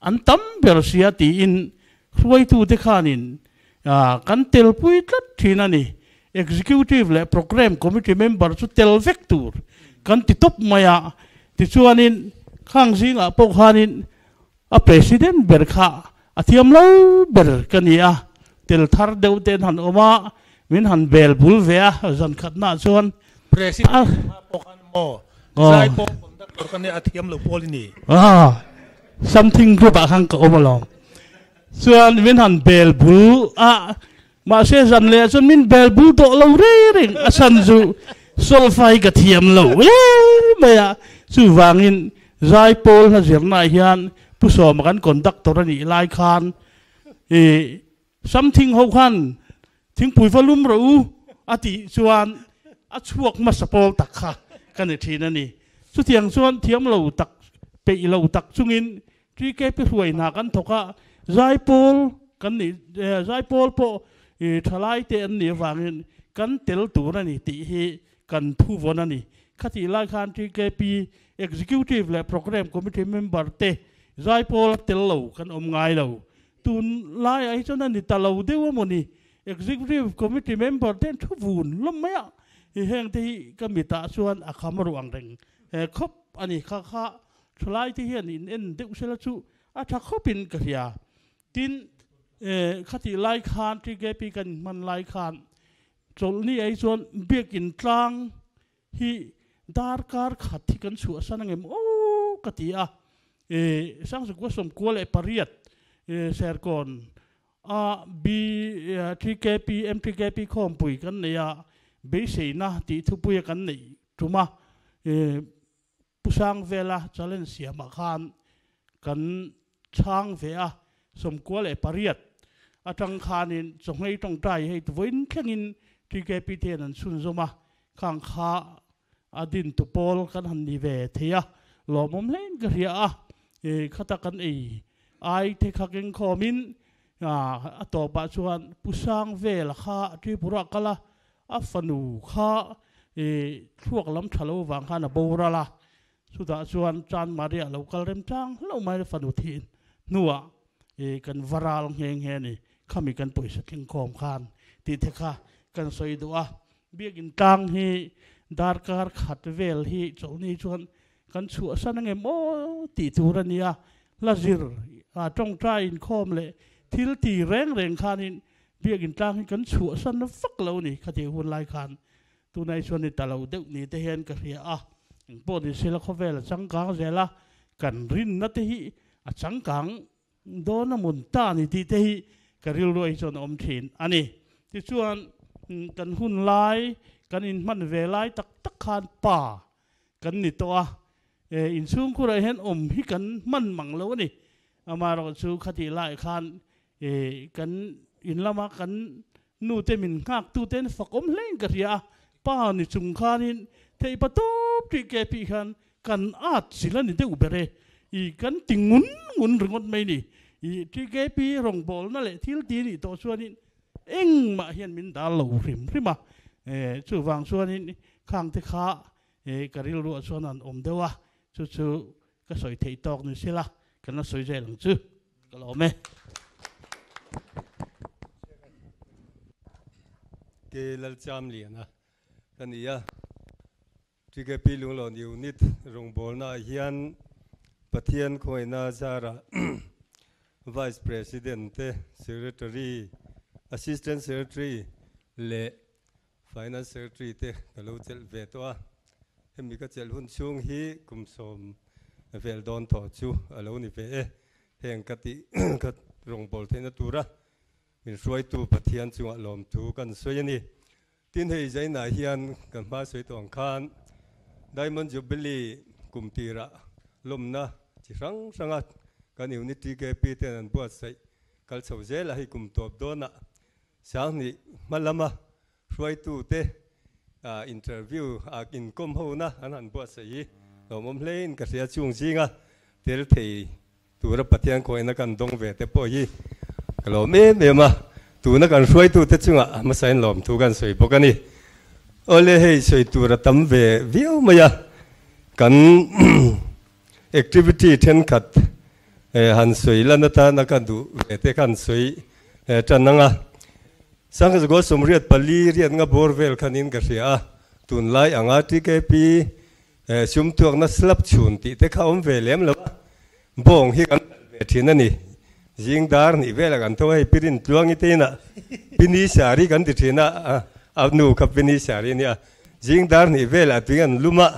an tam ber si a tiin hruaitute khanin kan telpui tlat thin a ni. Executive leh Programme Committee member chu tel vek tur kan ti tawp mai a. Tichuanin khang zingah pawh khanin a President ber kha a thiam lo ber ka ni a, tel thar deuh te an han awm a, min han bel bul ve a, zan khatnaah chuan President hma pawh khan maw zai pawh conductor ka nia a thiam lo pawl i ni. Something group ah khan ka awm alawm. Chuan min han bel bul a, mahse zan leh ah chuan min bel bul tawh lo reng reng, a chhan chu solfai ka thiam lo em mai a, chuvangin zai pawl hla zirna ah hian Pu Sawma kan conductor a nih lai khan i something ho khan thingpui va lum rawh u a tih chuan a chhuak hmasa pawl tak kha ka ni thin a ni. Chutiang chuan thiam lo tak peih lo tak chungin TKP hruai hna kan thawk a, Zaipawl kan nih, Zaipawl pawh thalai te an nih avangin kan tel tur a ni tih hi kan thu vawn a ni. Khatih lai khan TKP Executive leh Programme Committee member te Zaipawl a tel lo kan awm ngai lo. Tun laiah hi chuan a ni ta lo deuh a maw ni? Executive Committee member te an thu vun hlawm mai a, heng te hi ka mitah chuan a kham ruh ang reng khawp a ni. Kha kha Thalai te hian in en deuh sela chu a tha khawp in ka hria. Tin, khatih lai khan TKP kan in hman lai khan chawlhni ai chuan biakin tlang hi darkar khat hi kan chhuahsan angem aw ka ti a. Sangzakua sawmkua leh pariat Serkawn a B TKP MTKP khawmpui kan nei a, beiseina tih thupuia kan neih tum a, Pu Sangvela challenge siamah khan kan chhang ve a, 98 atang khanin chawnghei tawngtai hei vawiin thlengin TKP te hian an chhunzawm a, khang kha a din tu pawl kan han ni ve thei a, lawmawm hlein ka hria a, khata kan ei ai te kha keng khawmin a tawpah chuan Pu Sangvela kha Tripura kal a, A fanu kha thluak lam tha lo vang khan a boral a, chutah chuan Chan Maria lo kal rem chang hlauh mai a fanu thih hnuah kan va ral nghe nghe a ni, khami kan pawisa thleng khawm khan tih te kha kan sawi duh a. Biakin tlang hi darkar khat vel hi chawlhni chuan kan chhuahsan angem aw tih tur a nia, hla zir tawngtai inkhawm leh thil ti reng reng khanin Biakin tlang hi kan chhuahsan vak lo ni khatih hun lai khan tunai chuan ni ta lo deuh ni te hian ka hria a, engpawh ni sela khawvel a changkang zel a, kan rinna te hi a changkang dawn a mun ta ni tih te hi ka rilruai hi chuan a awm thin a ni. Tichuan kan hun lai kan inhman ve lai tak tak khan pa kan ni tawh a, inchhungkhurah hian awm hi kan hman mang lo a ni. Amaherawhchu khatih lai khan E, kan in lama kan nu te min nghak tu ten fakawm hlein ka hria a, pa ni chung khanin theih pa tawp tih ke pih khan kan at chil a ni deuh ber e, i kan ti ngun ngun ringawt mai ni, i TKP rawngbawlna leh thil ti nih tawh chuanin engmah hian min dal lo hrim hrim a, e, chuvang chuanin khang te kha e, ka rilruah chuan an awm deuh a, chu chu ka sawi theih tawk ni sela kan la sawi zel ang chu. Ka lawm e. Ke Lalcham Liana ka ni a, TKP Lunglawn Unit rawngbawlna ah hian Pathian khawngaihna zarah Vice President te, Secretary, Assistant Secretary leh Finance Secretary te ka lo chelh ve tawh a, hemi ka chelh hun chhung hi kum sawm vel dawn tawh chu a lo ni ve e. Heng ka tih ka rawngbâwl theihna tura min hruaitu Pathian chungah lawmthu kan sawi a ni. Tin, hei Zainah hian kan hma sawi tawh ang khan Diamond Jubilee kum tirah lawmna chi hrang hranga kan Unit TKP ten an buatsaih kal chho zel a, hei kum tawp dawnah Sanghnih hma lama hruaitute interview a inkawm hona an han buatsaih hi lawmawm hlein ka hria. Chung zinga tel thei tura Pathian khawiahna kan dawng ve te pawh hi ka lawm em em a, tuna kan hruaitute chungah hmasain lawmthu kan sawi bawk a ni. Awle hei sawi tur a tam ve viau mai a, kan Activity thenkhat han sawi lan atana ka duh ve te khan sawi tan ang a. Sangkhazagoa 84 riat nga bawr vel khanin ka hria a, tunlai anga TKP sumtuakna slab chhun tih te kha awm ve lem lo a, bawng hi kan talh ve thin a ni. Zing dar hnih velah kan tho a, hei Pirin Tluangi te inah Pini Sari kan ti thin a, a nu kha Pini Sari a nia. Zing dar hnih velah tui an lum a,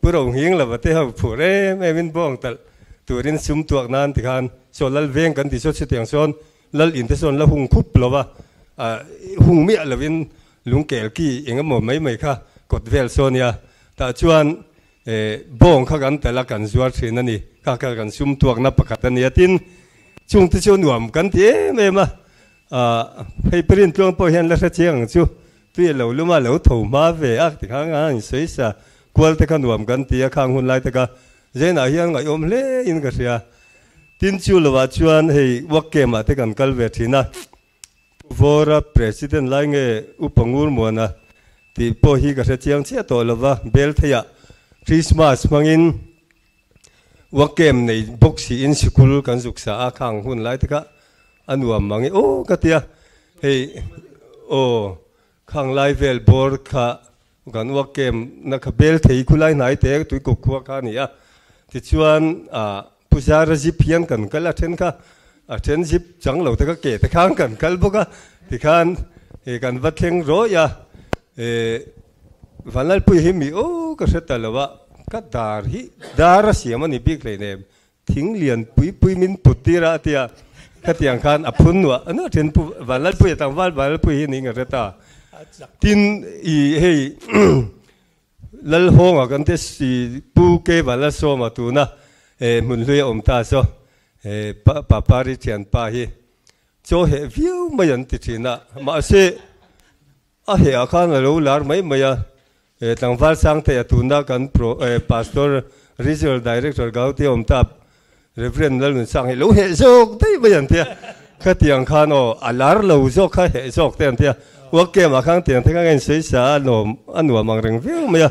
Pu Rohing lova te ho phur em em in bawng talh turin sum tuak nan ti khan saw lal veng kan ti saw chutiang sawn lal in te sawn la hung khup lova hung miah lovin lungkel ki eng emaw mai mai kha kawt vel saw nia tah chuan bawng kha kan talh a kan zuar thin a ni kha kha kan sum tuakna pakhat a nia tin chung te chu nuam kan ti em em a hei Pirin tluang pawh hian la hre chiang ang chu Tui a lo lum a, lo tho hma ve a ti kha nga in sawi sa kual te kha nuam kan ti a, khang hun lai te kha Zainah hian ngaihawm hle in ka hria. Tin chu lovah chuan hei work camp ah te kan kal ve thin a, Pu Vawra President lai nge Upa Ngurmuana tih pawh hi ka hre chiang chiah tawh lova, Beltheiah Christmas hmangin work camp nei bawk siin sikul kan zuk sa a, khang hun lai te kha A nuam mang e aw ka tia, hei aw khang lai vel bawr kha kan uak kem na kha bel thei khu lai hnai te tui kawk khua kha a ni a, tichuan ah Puzara zip hian kan kal a then kha a then zip chang lo te kha ke te khang kan kal bawk a, tikhan e kan va thleng rawih a, e Vanlalpui hi mi aw ka hre ta lo a, ka dar hi dar a siam a ni bik hleinem. Thing lian pui pui min put tir a tia khatiang khan a phun nuah a nuah then pu Vanlalpuia tlangval Vanlalpui hi ning a hre ta. Tin i hei Lalhawnga kan te si Pu K Vanlalsawma tuna hmun hlui a awm ta saw Papari thianpa hi chaw heh viau mai an ti thin a mahse A heh ah khan a lo lar mai mai a, he tlangval Sangte a tuna kan Pro Pastor Regional Director Gauti awm ta Rev Lalnunsang hi lo heh zawk daih mai an tia, khatiang khan aw a lar lo zawk kha heh zawk te an tia, work camp ah khan tiang te khan ka insawi sa a nuam a nuam ang reng viau mai a,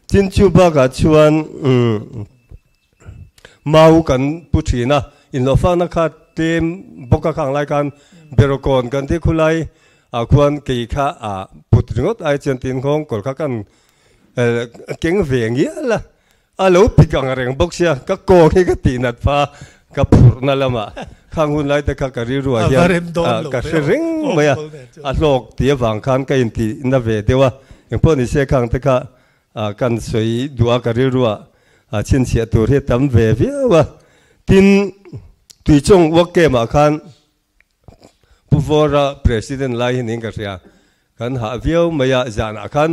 tin chu bakah chuan umm mau kan pu thin a, inhlawhfakna kha tlem bawk a khang lai khan Berawkawn kan ti khulai ah khuan kei kha ah put ringawt ai chuan tin nghawng kawr kha kan keng ve ngial a, a lo pik ang reng bawk sia ka kawng hi ka tih nat pha ka phurhna lamah khang hun lai te kha ka rilru ah hian ka hre reng mai a, a hlawk tih avang khan ka intih na ve deuh a, engpawh ni se khang te kha Kan sawi duh a ka rilru ah chhinchhiah tur hi tam ve viau a, tin Tuichawng work camp ah khan Pu Vawra President lai hi niin ka hria, kan hah viau mai a, zan ah khan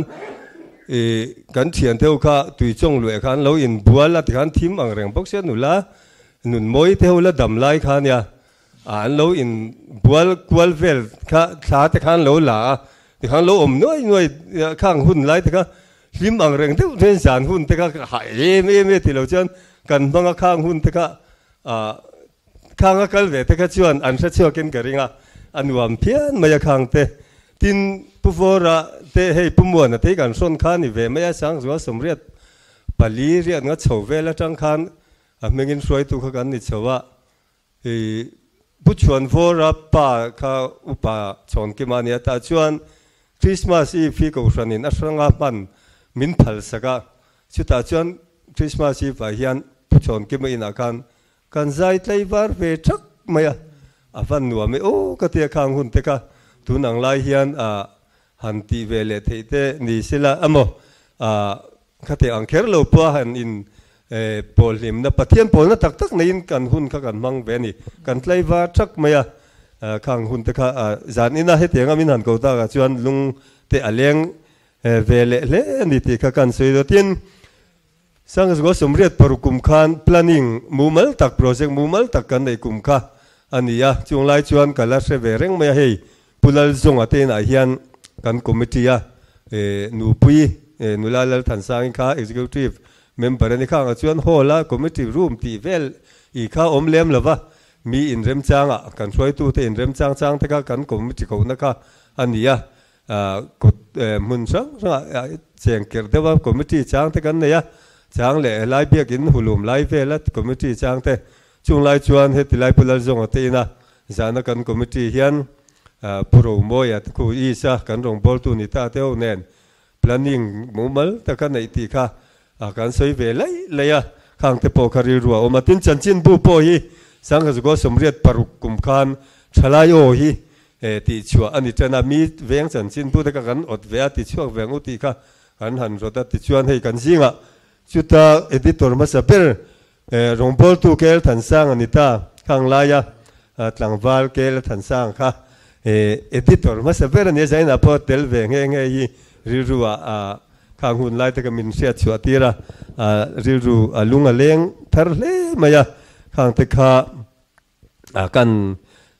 ih kan thian te ho kha Tuichawng lueh khan lo inbual a tikhan thim ang reng bawk sia nula nun mawi te ho la dam lai kha nia an lo in bual kual vel kha thla te khan lo la a, tikhan lo awm nuai nuai khang hun lai te kha hlim ang reng deuh hian zan hun te kha ka hah em em e tilo chuan kan hmang a khang hun te kha ah khang a kal ve te kha chuan an hre chhuak in ka ring a, a nuam phian mai a khang te. Tin Pu Vawra te hei Pu Muana te hi kan hrawn kha ni ve mai a, Sangzua sawmriat pali riat nga chho vel atang khan a hmingin hruaitu kha kan ni chho a, I Pu Chhuanvawra pa kha upa Chhawnkima a nia tah chuan Christmas Eve hi Kohhranin a hranga hman min phal sak a, chutah chuan Christmas Eve ah hian Pu Chhawnkima inah khan kan zai tlei var ve thak mai a, a van nuam e aw ka tia khang hun te kha tun ang lai hian ah han tih ve leh theih te ni sela emaw ah Khate ang kher lo pawh a han in pawl hlimna, Pathian pawlna tak tak neiin kan hun kha kan hmang ve a ni. Kan tlaivar thak mai a, khang hun te kha zan ina hetiang a min han ko takah chuan lung te a leng ve leh hle a ni tih kha kan sawi daw. Tin, Sangzgo sawmriat paruk kum khan planning mumal tak, project mumal tak kan neih kum kha a ni a, chung lai chuan ka la hre ve reng mai a, hei Pu Lalzunga te inah hian kan committee a nupui nula Lalthansangi kha executive member a ni khang ah chuan hall a committee room tih vel i kha awm lem lo va, mi inremchangah kan hruaitute inremchang chang te kha kan committee kohna kha a ni a, kut hmun hrang hrangah cheng kerh deuh a committee chang te kan nei a, chang leh helai biakin hulum lai vel a committee chang te chung lai chuan heti lai Pu Lalzunga te ina Zana kan committee hian Pu Romawia te khu East a kan rawngbawltu ni ta te ho nen planning mumal taka neih tih kha kan sawi ve laih laih a, khang te pawh kha rilru a awm a. Tin chanchinbu pawh hi Sanghazukaw 86 kum khan thalai aw hi tihchhuah a ni tan a, mi veng chanchinbu te kha kan awt ve a, tichhuak ve ang u tih kha kan han rawt a, tichuan hei kan zingah chuta editor hmasa ber Rawngbawltu Kel Thansang a ni ta. Khang laia tlangval Kel Thansang kha editor hmasa ber a ni a, zainah pawh tel ve nghe nghe hi rilru ah khang hun lai te ka min hriat chhuah tir a, rilru a lung a leng thar hle mai a, khang te kha kan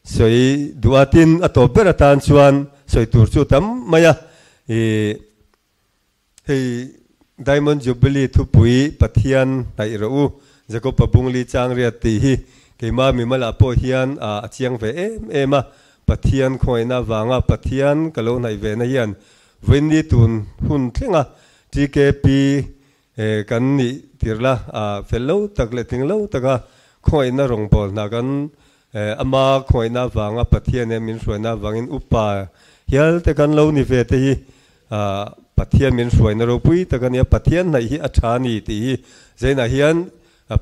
sawi duh a, tin a tawp ber atan chuan sawi tur chu tam mai a. Hei Diamond Jubilee thupui Pathian hnaih rawh u, Jacob-a bungli chang riat tih hi keimah mimalah pawh hian a chiang ve em em a, Pathian khawngaihna avanga Pathian ka lo hnaih ve na hian vawiinni tun hun thlenga TKP kan nih tir la fel lo tak leh tling lo taka khawngaihna rawngbâwl hna kan ama khawngaihna avanga Pathian he min hruaina avangin upa hial te kan lo ni ve te hi Pathian min hruaina ropui tak a nia, Pathian hnaih hi a tha a ni tih hi Zainah hian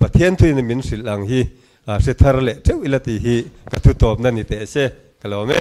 Pathian thuin min hrilh ang hi hre thar leh teuh ila tih hi ka thutawpna ni teh se ka lawm e.